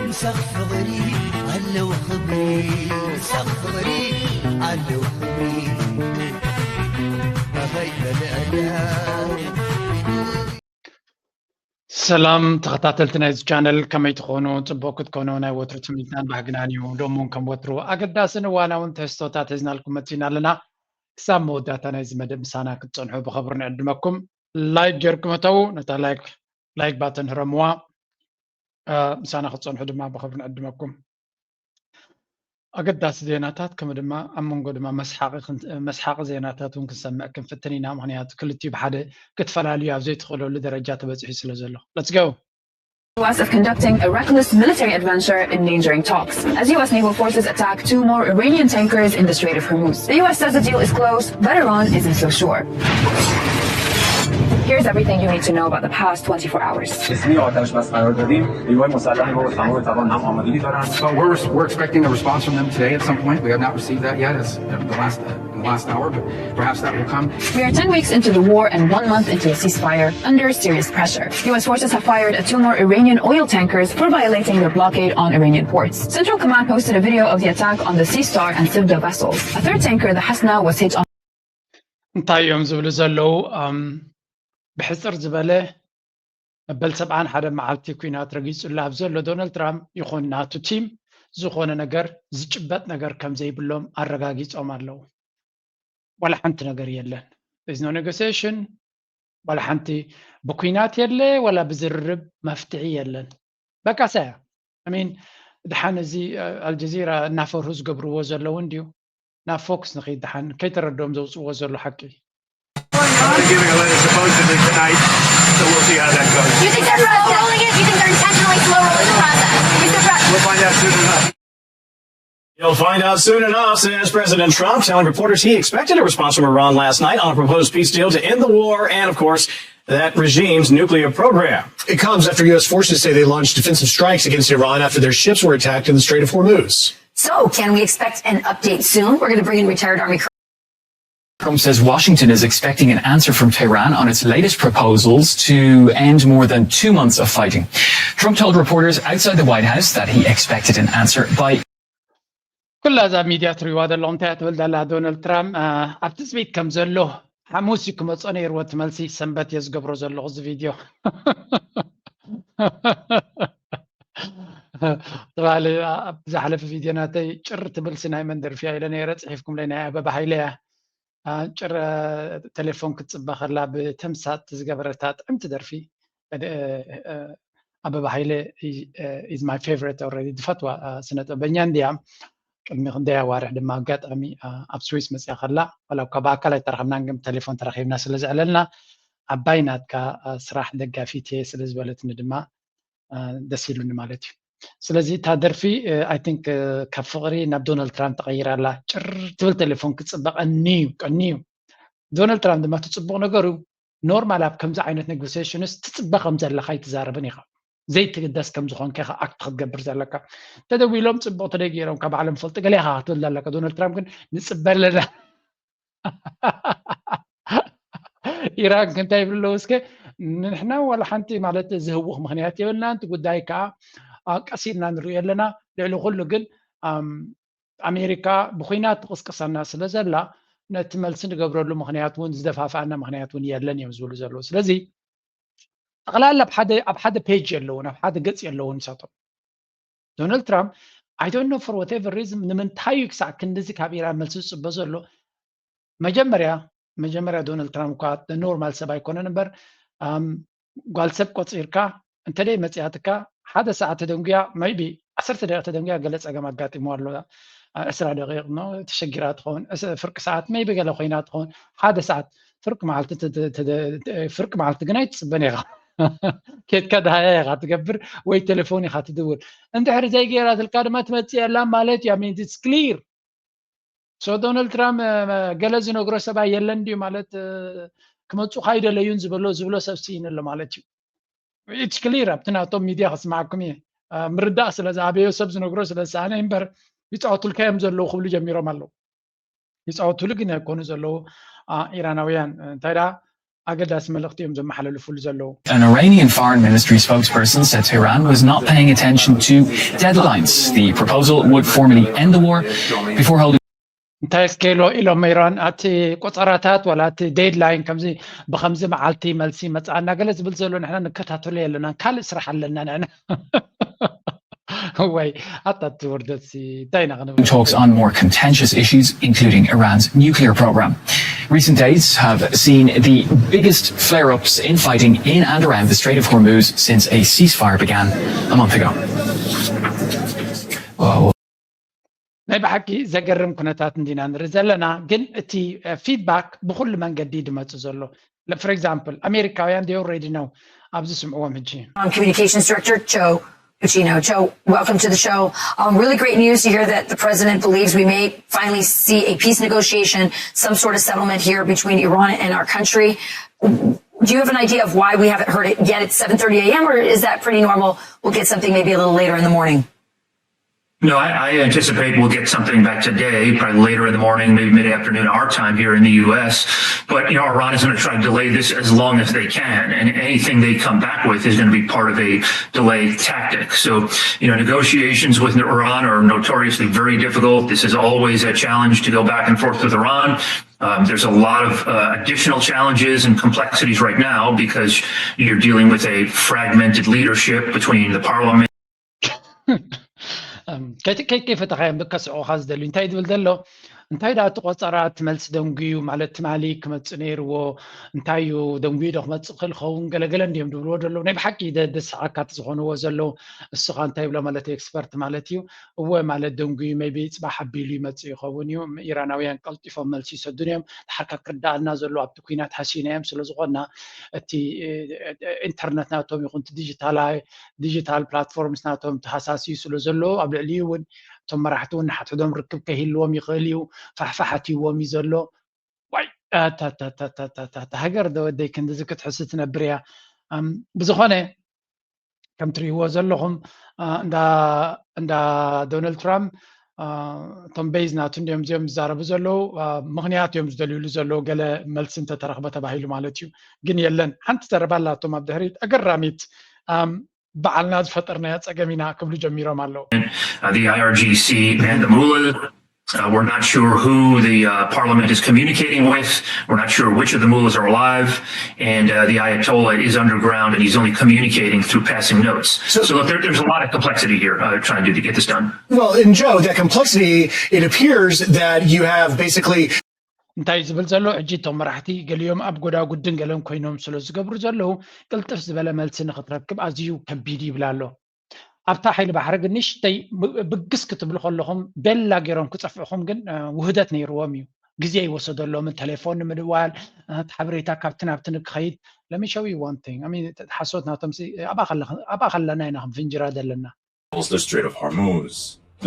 ምሳኽ ፍቕሪ ኣለዉ ክብሪ፣ ምሳኽ ፍቕሪ ኣለዉ ክብሪ። ኣኸይ በልዕዳ ሰላም ተኸታተልቲ ናይዚ ቻነል፣ ከመይ ትኾኑ? ጽቡቕ ክትኮኑ ናይ ወትሩ ትምኒትናን ባህግናን እዩ። ሎሚ እውን ከም ወትሩ ኣገዳስን እዋናውን ትሕዝቶታት ሒዝናልኩም መጺና ኣለና። ክሳብ መወዳእታ ናይዚ መደብ ምሳና ክትጸንሑ ብኸብሪ ንዕድመኩም። ላይክ ጌርኩም እተዉ፣ ነታ ላይክ ላይክ ባተን ህረምዋ። ምሳና ክትጸንሑ ድማ ብኸብሪ ንዕድመኩም። ኣገዳሲ ዜናታት ከምኡ ድማ ኣብ መንጎ ድማ መስሓቂ ዜናታት እውን ክንሰምዕ ክንፍትን ኢና። ምክንያቱ ክልቲኡ ብሓደ ክትፈላልዩ ኣብ ዘይትኽእለሉ ደረጃ ተበፂሑ ስለ ዘሎ። Let's go! U S of conducting a reckless military adventure, endangering talks as U S naval forces attack two more Iranian tankers in the Strait of Hormuz. The U S says the deal is close, but Iran isn't so sure. Here's everything you need to know about the past twenty-four hours. به سوی آتش‌بس قرار دادیم. نیروهای مسلح ما با تمام توان هم آمادگی دارند. So we're, we're expecting a response from them today at some point. We have not received that yet. It's the last, in the last hour, but perhaps that will come. We are ten weeks into the war and one month into a ceasefire under serious pressure. U S forces have fired at two more Iranian oil tankers for violating their blockade on Iranian ports. Central Command posted a video of the attack on the Sea Star and Sibda vessels. A third tanker, the Hasna, was hit on እንታይ እዮም ዝብሉ ዘለዉ? ብሕፅር ዝበለ መበል ሰብዓን ሓደ መዓልቲ ኲናት ረጊፁሉ ኣብ ዘሎ ዶናልድ ትራምፕ ይኹን ናቱ ቲም ዝኾነ ነገር ዝጭበጥ ነገር ከም ዘይብሎም ኣረጋጊፆም ኣለዉ። ዋላ ሓንቲ ነገር የለን። There's no negotiation፣ ዋላ ሓንቲ ብኲናት የለ ዋላ ብዝርርብ መፍትሒ የለን። በቃ ሰያ I mean ድሓን እዚ ኣልጀዚራ እናፈርሁ ዝገብርዎ ዘለዉ እንድዩ። ናብ ፎክስ ንኺድ ድሓን ከይተረድኦም ዘውፅእዎ ዘሎ ሓቂ። They're giving a letter supposedly tonight, so we'll see how that goes. Do you think they're slow rolling it? Do you think they're intentionally slow rolling the process? Is the pre- We'll find out soon enough. You'll find out soon enough, says President Trump, telling reporters he expected a response from Iran last night on a proposed peace deal to end the war and, of course, that regime's nuclear program. It comes after U S forces say they launched defensive strikes against Iran after their ships were attacked in the Strait of Hormuz. So, can we expect an update soon? We're going to bring in retired Army Trump says Washington is expecting an answer from Tehran on its latest proposals to end more than two months of fighting. Trump told reporters outside the White House that he expected an answer by ኩላ እዛ ሚድያ ትሪዋ ዘለኹም እንታይ ትብል ዘላ? ዶናልድ ትራምፕ ኣብ ትፅቢት ከም ዘሎ ሓሙስ እዩ ክመፆ ነይርዎ እቲ መልሲ። ሰንበት እየ ዝገብሮ ዘለኹ እዚ ቪድዮ። ትባለ ኣብ ዝሓለፈ ቪድዮ ናተይ ጭር ትብል ሲ ናይ መን ደርፊ እያ ኢለ ነይረ፣ ፅሒፍኩምለይ ናይ ኣበባ ሃይለ እያ። ጭር ቴሌፎን ክትፅበ ከላ ብተምሳጥ ዝገበረታ ጥዕምቲ ደርፊ ኣበባ ሃይለ is my favorite already፣ ዝፈትዋ ስነ ጥበበኛ እንድያ። ቅድሚ ክንደይ ኣዋርሕ ድማ ኣጋጣሚ ኣብ ስዊስ መፅያ ከላ ዋላ እኳ ብኣካል ኣይተራኸብናን ግን ብቴሌፎን ተራኺብና ስለ ዘዕለልና ዓባይ ናትካ ስራሕ ደጋፊት እየ ስለ ዝበለትኒ ድማ ደስ ኢሉኒ ማለት እዩ። ስለዚ እታ ደርፊ I think ካብ ፍቕሪ ናብ ዶናልድ ትራምፕ ተቐይራ ኣላ። ጭር ትብል ቴሌፎን ክትፅበ ቀንዩ ቀንዩ። ዶናልድ ትራምፕ ድማ እቲ ፅቡቕ ነገሩ ኖርማል ኣብ ከምዚ ዓይነት ኔጎሲሽንስ ትፅበ ከም ዘለኻ ኣይትዛረብን ኢኻ። ዘይትግደስ ከም ዝኾንካ ኢኻ ኣክት ክትገብር ዘለካ። ተደዊሎም ፅቡቕ ተደይ ገይሮም ካብ ባዕሎም ፈልጡ ገለ ኢኻ ክትብል ዘለካ። ዶናልድ ትራምፕ ግን ንፅበ ኣለና። ኢራን ክንታይ ይብሉ ኣለዉ እስከ? ንሕና ዋላ ሓንቲ ማለት ዝህውኽ ምኽንያት የብልናን። እቲ ጉዳይ ከዓ ቀስ ኢልና ንሪኦ ኣለና። ልዕሊ ኩሉ ግን ኣሜሪካ ብኹናት ትቕስቅሰና ስለ ዘላ ነቲ መልሲ ንገብረሉ ምኽንያት እውን ዝደፋፍኣና ምኽንያት እውን የለን እዮም ዝብሉ ዘለዉ። ስለዚ ጠቕላላ ኣብ ሓደ ፔጅ የለውን፣ ኣብ ሓደ ገፅ የለውን ንሳቶም። ዶናልድ ትራምፕ I don't know for whatever reason ንምንታይ እዩ ክሳዕ ክንድዚ ካብ ኢራን መልሲ ዝፅበ ዘሎ? መጀመርያ መጀመርያ ዶናልድ ትራምፕ እኳ ኖርማል ሰብ ኣይኮነን እምበር ጓል ሰብ ቆፂርካ እንተደይ መፅያትካ ሓደ ሰዓት ተደንጉያ maybe ዓሰርተ ደቂቕ ተደንጉያ ገለ ፀገም ኣጋጢሞ ኣሎ ዕስራ ደቂቕ ተሸጊራ ትኸውን ፍርቂ ሰዓት maybe ገለ ኮይና ትኸውን ሓደ ሰዓት ፍርቂ መዓልቲ ፍርቂ መዓልቲ ግን ኣይትፅበን ኢኻ። ኬድካ ደሃያ ኢኻ ትገብር ወይ ቴሌፎን ኢኻ ትድውል። እንድሕሪ ዘይገይራትልካ ድማ ትመፅእ የላ ማለት እዩ። I mean it's clear። So ዶናልድ ትራምፕ ገለ ዝነግሮ ሰብኣይ የለን ድዩ ማለት ክመፁ ካይደለዩን ዝበሎ ዝብሎ ሰብ ስኢኑ ኣሎ ማለት እዩ። It's clear ኣብቲ ናቶም ሚድያ ክስማዓኩም እየ ምርዳእ ስለ ዝኣበዮ ሰብ ዝነግሮ ስለ ዝሰኣነ እምበር ይፃወቱልካ እዮም ዘለዉ ክብሉ ጀሚሮም ኣለዉ። ይፃወቱሉ ግን ኣይኮኑ ዘለዉ ኢራናውያን እንታይ ደኣ ኣገዳሲ መልእኽቲ እዮም ዘመሓላልፉሉ ዘለዉ። An Iranian foreign ministry spokesperson said Tehran was not paying attention to deadlines. The proposal would formally end the war before holding እንታይ እስከ ኢሎ ኢሎም ኢራን ኣቲ ቆፀራታት ዋላ ኣቲ ዴድላይን ከምዚ ብከምዚ መዓልቲ መልሲ መፅኣና ገለ ዝብል ዘሎ ንሕና ንከታተሎ የለና ካልእ ስራሕ ኣለና ንሕና ወይ ኣታ እቲ ውርደት እንታይ ኢና ክንብል talks on more contentious issues, including Iran's nuclear program. Recent days have seen the biggest flare ups in fighting in and around the Strait of Hormuz since a ceasefire began a month ago. ናይ ብሓቂ ዘገርም ኩነታት እንዲና ንርኢ ዘለና ግን እቲ ፊድባክ ብኩሉ መንገዲ ድመፁ ዘሎ for example ኣሜሪካውያን they already know ኣብዚ ስምዕዎም ሕጂ communications director Joe Pacino. Joe, welcome to the show. Um, really great news to hear that the president believes we may finally see a peace negotiation, some sort of settlement here between Iran and our country. Do you have an idea of why we haven't heard it yet? It's seven thirty a m, or is that pretty normal? We'll get something maybe a little later in the morning. No, I, I anticipate we'll get something back today, probably later in the morning, maybe mid-afternoon our time here in the U S. But you know, Iran is going to try to delay this as long as they can, and anything they come back with is going to be part of a delay tactic. So you know, negotiations with Iran are notoriously very difficult. This is always a challenge to go back and forth with Iran. Um, there's a lot of uh, additional challenges and complexities right now because you're dealing with a fragmented leadership between the parliament. ከይፈተኻዮም ከስዕኻ ዝደልዩ እንታይ ዝብል ዘሎ እንታይ ዳ እቲ ቆፀራ እቲ መልሲ ደንጉዩ ማለት ትማሊ ክመፅእ ነይርዎ እንታይ እዩ ደንጉዩ ዶ ክመፅእ ክእል ኸውን ገለገለ እንዲዮም ድብልዎ ዘለዉ ናይ ብሓቂ ደስሓካት ዝኾንዎ ዘለዉ እስኻ እንታይ ይብሎ ማለት ኤክስፐርት ማለት እዩ እወ ማለት ደንጉዩ ቢ ፅባሕ ኣቢሉ ይመፅእ ይኸውን እዩ ኢራናውያን ቀልጢፎም መልሲ ይሰዱን እዮም ድሓርካ ክርዳኣልና ዘሎ ኣብቲ ኩናት ሃሲናዮም ስለ ዝኾና እቲ ኢንተርነት ናቶም ይኹን ዲጂታል ዲጂታል ፕላትፎርምስ ናቶም ተሃሳስዩ ስለ ዘሎ ኣብ ልዕሊኡ እውን እቶም መራሕቲ እውን ንሓድሕዶም ርክብ ከይህልዎም ይኽእል እዩ ፋሕፋሕ ኣትይዎም እዩ ዘሎ ዋይ ሃገር ደወደይ ክንድዚ ክትሕሱ ትነብር እያ ብዝኾነ ከም ትርእይዎ ዘለኹም እንዳ ዶናልድ ትራምፕ እቶም ቤዝ ናቱ እንዲዮም እዚኦም ዝዛረቡ ዘለዉ ምኽንያት እዮም ዝደልዩሉ ዘለዉ ገለ መልሲ እንተተረኽበ ተባሂሉ ማለት እዩ ግን የለን ሓንቲ ዘረባ ኣላቶም ኣብ ድሕሪት ኣገራሚት በዓልና ዝፈጠርናዮ ፀገም ኢና ክብሉ ጀሚሮም ኣለዉ Uh, the I R G C and the mullah. Uh, we're not sure who the uh, parliament is communicating with. We're not sure which of the mullahs are alive. And uh, the Ayatollah is underground and he's only communicating through passing notes. So, so look, there, there's a lot of complexity here uh, trying to, to get this done. Well, and Joe, that complexity, it appears that you have basically እንታይ ዝብል ዘሎ ሕጂ እቶም መራሕቲ ገሊኦም ኣብ ጎዳጉድን ገለን ኮይኖም ስለ ዝገብሩ ዘለዉ ቅልጥፍ ዝበለ መልሲ ንክትረክብ ኣዝዩ ከቢድ ይብል ኣሎ ኣብታ ሓይሊ ባሕሪ ግን ንሽተይ ብግስ ክትብሉ ከለኹም ቤላ ገይሮም ክፀፍዕኹም ግን ውህደት ነይርዎም እዩ ግዜ ይወሰደሎምን ቴሌፎን ንምድዋል ሓበሬታ ካብቲ ናብቲ ንክኸይድ ለሚሸዊ ዋንቲንግ ሓሶት ናቶም ኣብኣ ከለና ኢና ክንፍንጅራ ዘለና the Strait of Hormuz.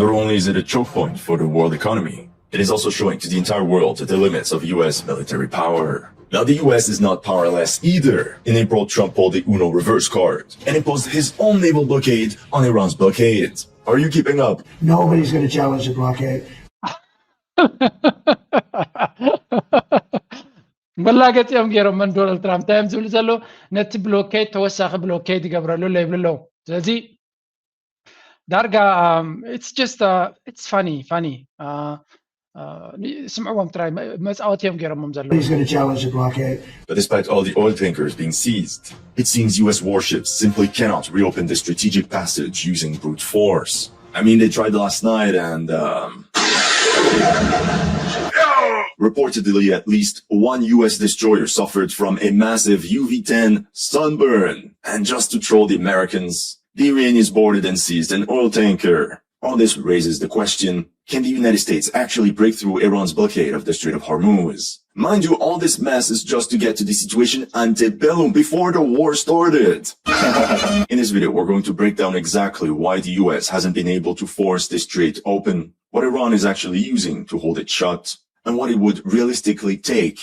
Not only is it a choke point for the world economy, it is also showing to the entire world the limits of U S military power. Now, the U S is not powerless either. In April, Trump pulled the UNO reverse card and imposed his own naval blockade on Iran's blockade. Are you keeping up? Nobody's going to challenge the blockade. መላገፂኦም ገይሮም መን ዶናልድ ትራምፕ እንታይ እዮም ዝብሉ ዘለዉ ነቲ ብሎኬድ ተወሳኺ ብሎኬድ ይገብረሉ ኣሎ ይብሉ ኣለዉ ስለዚ ዳርጋ it's just it's funny funny ስምዕዎም ጥራይ መፃወቲ እዮም ገይሮሞም ዘለዉ He's going to challenge the blockade. But despite all the oil tankers being seized, it seems U S warships simply cannot reopen the strategic passage using brute force. I mean, they tried last night and um, reportedly at least one U S destroyer suffered from a massive U V ten sunburn. And just to troll the Americans, the Iranians boarded and seized an oil tanker. All this raises the question, can the United States actually break through Iran's blockade of the Strait of Hormuz? Mind you, all this mess is just to get to the situation antebellum before the war started. In this video, we're going to break down exactly why the U S hasn't been able to force the strait open, what Iran is actually using to hold it shut, and what it would realistically take.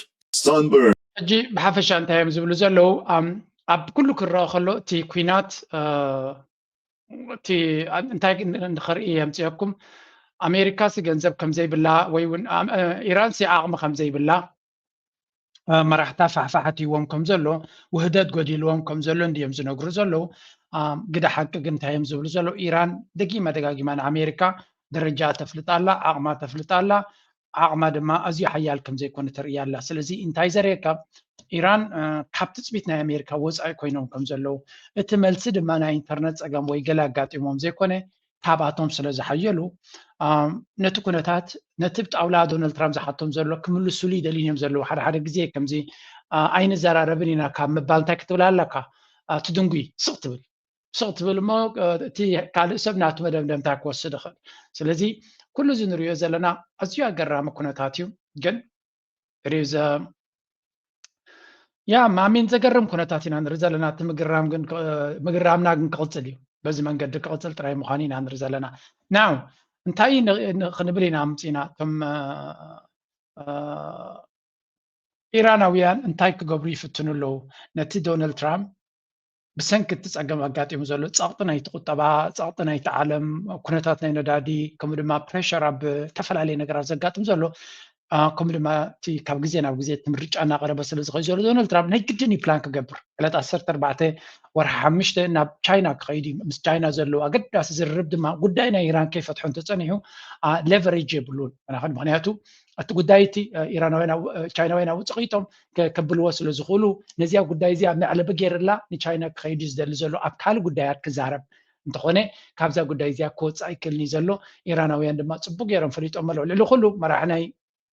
Sunburn. ሕጂ ብሓፈሻ እንታይ እዮም ዝብሉ ዘለዉ ኣብ ኩሉ ክረአ ከሎ እቲ ኩናት እቲ እንታይ ንኸርኢ የምፅየኩም ኣሜሪካ ሲ ገንዘብ ከምዘይብላ ወይ እውን ኢራን ሲ ዓቕሚ ከምዘይብላ መራሕታ ፋሕፋሕ ኣትይዎም ከም ዘሎ፣ ውህደት ጎዲልዎም ከም ዘሎ እንድዮም ዝነግሩ ዘለዉ። ግደ ሓቂ ግን እንታይ እዮም ዝብሉ ዘለዉ? ኢራን ደጊማ ደጋጊማ ንኣሜሪካ ደረጃ ተፍልጣ ኣላ፣ ዓቕማ ተፍልጣ ኣላ። ዓቕማ ድማ ኣዝዩ ሓያል ከም ዘይኮነ ተርእያ ኣላ። ስለዚ እንታይ ዘርእየካ? ኢራን ካብ ትጽቢት ናይ ኣሜሪካ ወጻኢ ኮይኖም ከም ዘለዉ፣ እቲ መልሲ ድማ ናይ ኢንተርነት ጸገም ወይ ገለ ኣጋጢሞም ዘይኮነ፣ ካብኣቶም ስለ ዝሓየሉ፣ ነቲ ኩነታት፣ ነቲ ብጣውላ ዶናልድ ትራምፕ ዝሓቶም ዘሎ ክምልሱሉ ይደልዩን እዮም ዘለዉ። ሓደ ሓደ ግዜ ከምዚ ኣይንዘራረብን ኢና ካብ ምባል እንታይ ክትብል ኣለካ? ትድንጉይ፣ ስቕ ትብል። ስቕ ትብል እሞ እቲ ካልእ ሰብ ናቱ መደምደምታ ክወስድ ይኽእል። ስለዚ ኩሉ እዚ ንሪኦ ዘለና ኣዝዩ ኣገራሚ ኩነታት እዩ። ግን ያ ማሚን ዘገርም ኩነታት ኢና ንርኢ ዘለና። እቲ ምግራም ግን ምግራምና ግን ክቕጽል እዩ። በዚ መንገዲ ክቕጽል ጥራይ ምዃኑ ኢና ንርኢ ዘለና። ናው እንታይ ክንብል ኢና ኣምጺና? እቶም ኢራናውያን እንታይ ክገብሩ ይፍትኑ ኣለዉ? ነቲ ዶናልድ ትራምፕ ብሰንኪ እቲ ጸገም ኣጋጢሙ ዘሎ ጸቕጢ ናይቲ ቁጠባ፣ ጸቕጢ ናይቲ ዓለም፣ ኩነታት ናይ ነዳዲ፣ ከምኡ ድማ ፕሬሸር ኣብ ዝተፈላለየ ነገራት ዘጋጥም ዘሎ፣ ከምኡ ድማ እቲ ካብ ግዜ ናብ ግዜ እቲ ምርጫ እናቐረበ ስለ ዝኸይ ዘሎ ዶናልድ ትራምፕ ናይ ግድን እዩ ፕላን ክገብር። ዕለት ዓሰርተ ኣርባዕተ ወርሒ ሓሙሽተ ናብ ቻይና ክኸይድ እዩ። ምስ ቻይና ዘለዎ ኣገዳሲ ዝርርብ ድማ ጉዳይ ናይ ኢራን ከይፈትሖ እንተጸኒሑ ሌቨሬጅ የብሉን። ምክንያቱ እቲ ጉዳይ እቲ ኢራናውያን ቻይናውያን ኣብኡ ጸቒጦም ከብልዎ ስለ ዝኽእሉ ነዚኣ ጉዳይ እዚኣ መዕለቢ ገይርላ ንቻይና ክኸይድ እዩ ዝደሊ ዘሎ። ኣብ ካልእ ጉዳያት ክዛረብ እንተኾነ ካብዛ ጉዳይ እዚኣ ክወፅእ ኣይክእልን እዩ ዘሎ። ኢራናውያን ድማ ፅቡቅ ገይሮም ፈሊጦም ኣለዉ። ልዕሊ ኩሉ መራሒ ናይ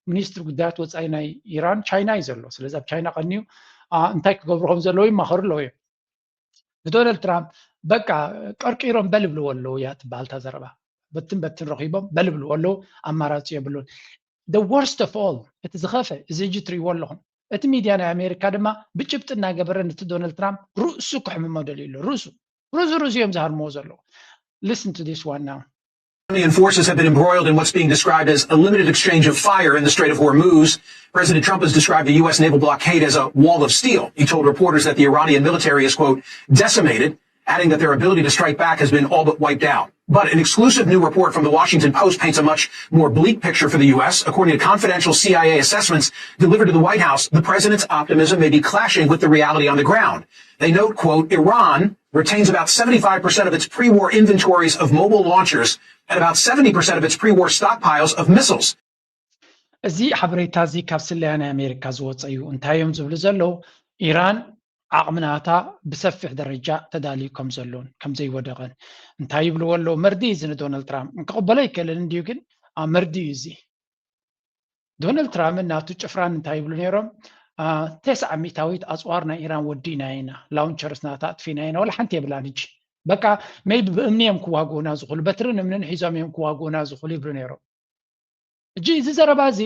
ሚኒስትሪ ጉዳያት ወፃኢ ናይ ኢራን ቻይና እዩ ዘሎ። ስለዚ ኣብ ቻይና ቀንዩ እንታይ ክገብሩ ከም ዘለዉ ይማኸሩ ኣለዉ እዮም። ንዶናልድ ትራምፕ በቃ ቀርቂሮም በል ይብልዎ ኣለዉ እያ ትበሃል እታ ዘረባ። በትን በትን ረኺቦም በል ይብልዎ ኣለዉ፣ ኣማራፂ የብሉን። The worst of all፣ እቲ ዝኸፈ እዚ ሕጂ ትርእይዎ ኣለኹም። እቲ ሚድያ ናይ ኣሜሪካ ድማ ብጭብጢ እናገበረ ነቲ ዶናልድ ትራምፕ ርእሱ ክሕምሞ ደልዩ ኣሎ። ርእሱ ርእሱ ርእሱ እዮም ዝሃርምዎ ዘለዉ። Listen to this one now. Iranian forces have been embroiled in what's being described as a limited exchange of fire in the Strait of Hormuz. President Trump has described the U S naval blockade as a wall of steel. He told reporters that the Iranian military is, quote, decimated, adding that their ability to strike back has been all but wiped out. But an exclusive new report from the Washington Post paints a much more bleak picture for the U S. According to confidential C I A assessments delivered to the White House, the president's optimism may be clashing with the reality on the ground. They note, quote, Iran retains about seventy-five percent of its pre-war inventories of mobile launchers and about seventy percent of its pre-war stockpiles of missiles. እዚ ሓበሬታ እዚ ካብ ስለያ ናይ ኣሜሪካ ዝወፀ እዩ። እንታይ እዮም ዝብሉ ዘለዉ? ኢራን ዓቕሚ ናታ ብሰፊሕ ደረጃ ተዳልዩ ከም ዘሎን ከም ዘይወደቐን እንታይ ይብልዎ ኣለዉ? መርዲ እዩ እዚ ንዶናልድ ትራምፕ ክቕበሎ ኣይክእልን እንድዩ፣ ግን መርዲ እዩ እዚ። ዶናልድ ትራምፕን ናቱ ጭፍራን እንታይ ይብሉ ነይሮም? ተስዓ ሚእታዊት ኣፅዋር ናይ ኢራን ወዲእና ኢና፣ ላውንቸርስ ናታ ኣጥፊና ኢና፣ ወላ ሓንቲ የብላን። ሕጂ በቃ ሜይቢ ብእምኒ እዮም ክዋግኡና ዝኽእሉ፣ በትርን እምንን ሒዞም እዮም ክዋግኡና ዝኽእሉ ይብሉ ነይሮም። ሕጂ እዚ ዘረባ እዚ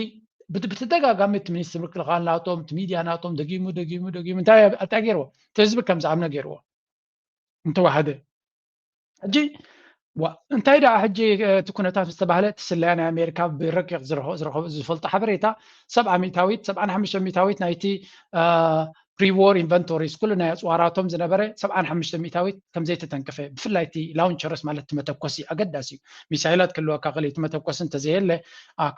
ብተደጋጋሚ እቲ ሚኒስትር ምክልኻል ናቶም፣ እቲ ሚድያ ናቶም ደጊሙ ደጊሙ ደጊሙ እንታይ ኣታ ገይርዎ? እቲ ህዝቢ ከም ዝኣምነ ገይርዎ። እንተዋሕደ ሕጂ እንታይ ደኣ ሕጂ እቲ ኩነታት ዝተባህለ እቲ ስለያ ናይ ኣሜሪካ ብረቂቕ ዝፈልጦ ሓበሬታ ሰብዓ ሚእታዊት ሰብዓን ሓሙሽተ ሚእታዊት ናይቲ ፕሪዎር ኢንቨንቶሪስ ኩሉ ናይ ኣፅዋራቶም ዝነበረ ሰብዓን ሓሙሽተ ሚእታዊት ከም ዘይተተንከፈ፣ ብፍላይ እቲ ላውንቸርስ ማለት እቲ መተኮሲ ኣገዳሲ እዩ። ሚሳይላት ክህልወካ ክእል እቲ መተኮሲ እንተዘየለ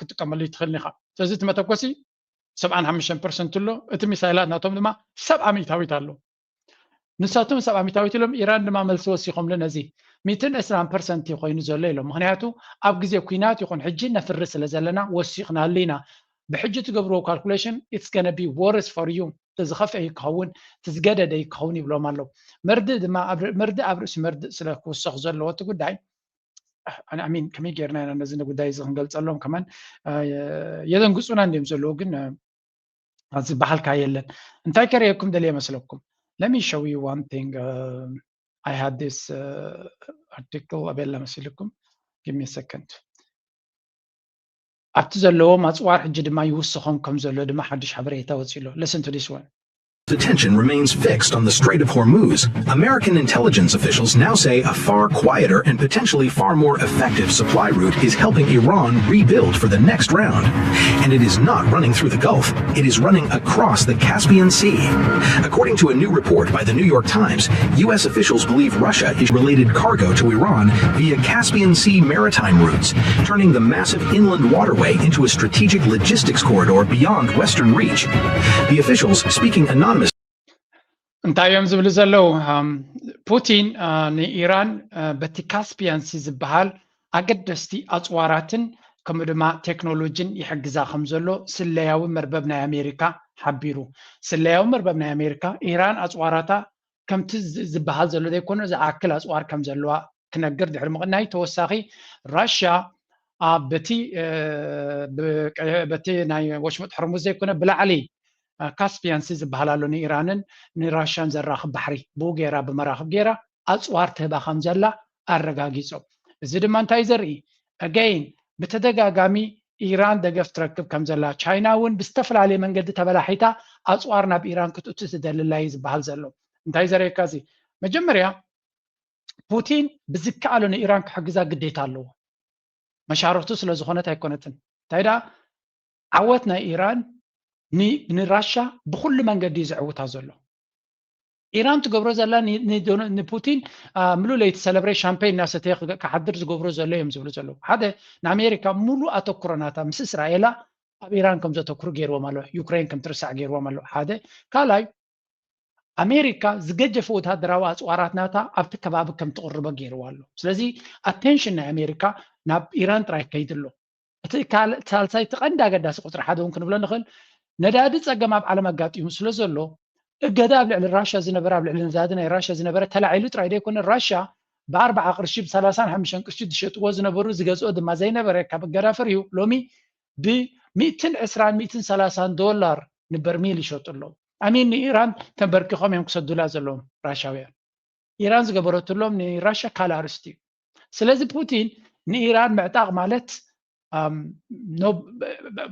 ክትጥቀመሉ ትኽእል ኢኻ። ስለዚ እቲ መተኮሲ ሰብዓን ሓሙሽተን ፐርሰንት ኣሎ፣ እቲ ሚሳይላት ናቶም ድማ ሰብዓ ሚእታዊት ኣሎ። ንሳቶም ሰብዓ ሚእታዊት ኢሎም፣ ኢራን ድማ መልሲ ወሲኾምሉ ነዚ። ሚእትን ዕስራን ፐርሰንት እዩ ኮይኑ ዘሎ ኢሎም። ምክንያቱ ኣብ ግዜ ኩናት ይኹን ሕጂ ነፍሪ ስለ ዘለና ወሲኽናሉ ኢና። ብሕጂ ትገብርዎ ካልኩሌሽን it's gonna be worse for you፣ እቲ ዝኸፍአ እዩ ክኸውን፣ እቲ ዝገደደ እዩ ክኸውን ይብሎም ኣለዉ። መርድእ ድማ መርድእ ኣብ ርእሲ መርድእ ስለ ክውሰኽ ዘለዎ እቲ ጉዳይ ኣሚን ከመይ ጌርና ኢና ነዚ ጉዳይ እዚ ክንገልጸሎም ከማን የደንግጹና እንዲዮም ዘለዉ፣ ግን ዝበሃልካ የለን። እንታይ ከርእየኩም ደልየ መስለኩም? Let me show you one thing. I had this article ኣበላ መሲልኩም። Give me a second. ኣብቲ ዘለዎም ኣፅዋር ሕጂ ድማ ይውስኾም ከም ዘሎ ድማ ሓድሽ ሓበሬታ ወፂ ኣሎ። Listen to this one. attention remains fixed on the Strait of Hormuz, American intelligence officials now say a far quieter and potentially far more effective supply route is helping Iran rebuild for the next round. And it is not running through the Gulf, it is running across the Caspian Sea. According to a new report by the New York Times, U S officials believe Russia is related cargo to Iran via Caspian Sea maritime routes, turning the massive inland waterway into a strategic logistics corridor beyond Western reach. The officials, speaking anonymously, እንታይ እዮም ዝብሉ ዘለዉ? ፑቲን ንኢራን በቲ ካስፒያን ሲ ዝበሃል ኣገደስቲ ኣፅዋራትን ከምኡ ድማ ቴክኖሎጂን ይሕግዛ ከም ዘሎ ስለያዊ መርበብ ናይ ኣሜሪካ ሓቢሩ። ስለያዊ መርበብ ናይ ኣሜሪካ ኢራን ኣፅዋራታ ከምቲ ዝበሃል ዘሎ ዘይኮነ ዝኣክል ኣፅዋር ከም ዘለዋ ክነግር ድሕሪ ምቕናይ ተወሳኺ ራሽያ በቲ በቲ ናይ ወሽመጥ ሕርሙዝ ዘይኮነ ብላዕሊ ካስፒያን ሲ ዝበሃል ኣሎ ንኢራንን ንራሽያን ዘራኽብ ባሕሪ ብኡ ገይራ ብመራኽብ ገይራ ኣፅዋር ትህባ ከም ዘላ ኣረጋጊፆም። እዚ ድማ እንታይ ዘርኢ ኣገይን ብተደጋጋሚ ኢራን ደገፍ ትረክብ ከም ዘላ ቻይና እውን ብዝተፈላለየ መንገዲ ተበላሒታ ኣፅዋር ናብ ኢራን ክትእቱ ትደልላ እዩ ዝበሃል ዘሎ። እንታይ ዘርእየካ እዚ መጀመርያ ፑቲን ብዝከኣሎ ንኢራን ክሕግዛ ግዴታ ኣለዎ። መሻርክቱ ስለ ዝኾነት ኣይኮነትን። እንታይ ደኣ ዓወት ናይ ኢራን ንራሻ ብኩሉ መንገዲ እዩ ዘዕውታ ዘሎ። ኢራን ትገብሮ ዘላ ንፑቲን ምሉእ ለይቲ ሰለብሬት ሻምፔን እናሰተየ ክሓድር ዝገብሮ ዘሎ እዮም ዝብሉ ዘለዉ። ሓደ ንኣሜሪካ ሙሉእ ኣተኩሮ ናታ ምስ እስራኤላ ኣብ ኢራን ከም ዘተኩሩ ገይርዎም ኣሎ። ዩክሬን ከም ትርሳዕ ገይርዎም ኣሎ። ሓደ ካልኣይ ኣሜሪካ ዝገጀፈ ወታደራዊ ኣፅዋራት ናታ ኣብቲ ከባቢ ከም ትቕርቦ ገይርዋ ኣሎ። ስለዚ ኣቴንሽን ናይ ኣሜሪካ ናብ ኢራን ጥራይ ከይድ ኣሎ። እቲ ካልእ ሳልሳይ እቲ ቀንዲ ኣገዳሲ ቁፅሪ ሓደ እውን ክንብሎ ንኽእል ነዳዲ ፀገም ኣብ ዓለም ኣጋጢሙ ስለ ዘሎ እገዳ ኣብ ልዕሊ ራሻ ዝነበረ ኣብ ልዕሊ ነዳዲ ናይ ራሻ ዝነበረ ተላዒሉ ጥራይ ዘይኮነ ራሻ ብኣርባዓ ቅርሺ ብሰላሳን ሓሙሽተን ቅርሺ ዝሸጥዎ ዝነበሩ ዝገዝኦ ድማ ዘይነበረ ካብ እገዳ ፈሪሁ ሎሚ ብሚእትን ዕስራን ሚእትን ሰላሳን ዶላር ንበርሚል ይሸጡ ኣለዉ። ኣሚን ንኢራን ተንበርኪኾም እዮም ክሰዱላ ዘለዎም ራሻውያን። ኢራን ዝገበረትሎም ንራሻ ካልእ ኣርስቲ እዩ። ስለዚ ፑቲን ንኢራን ምዕጣቕ ማለት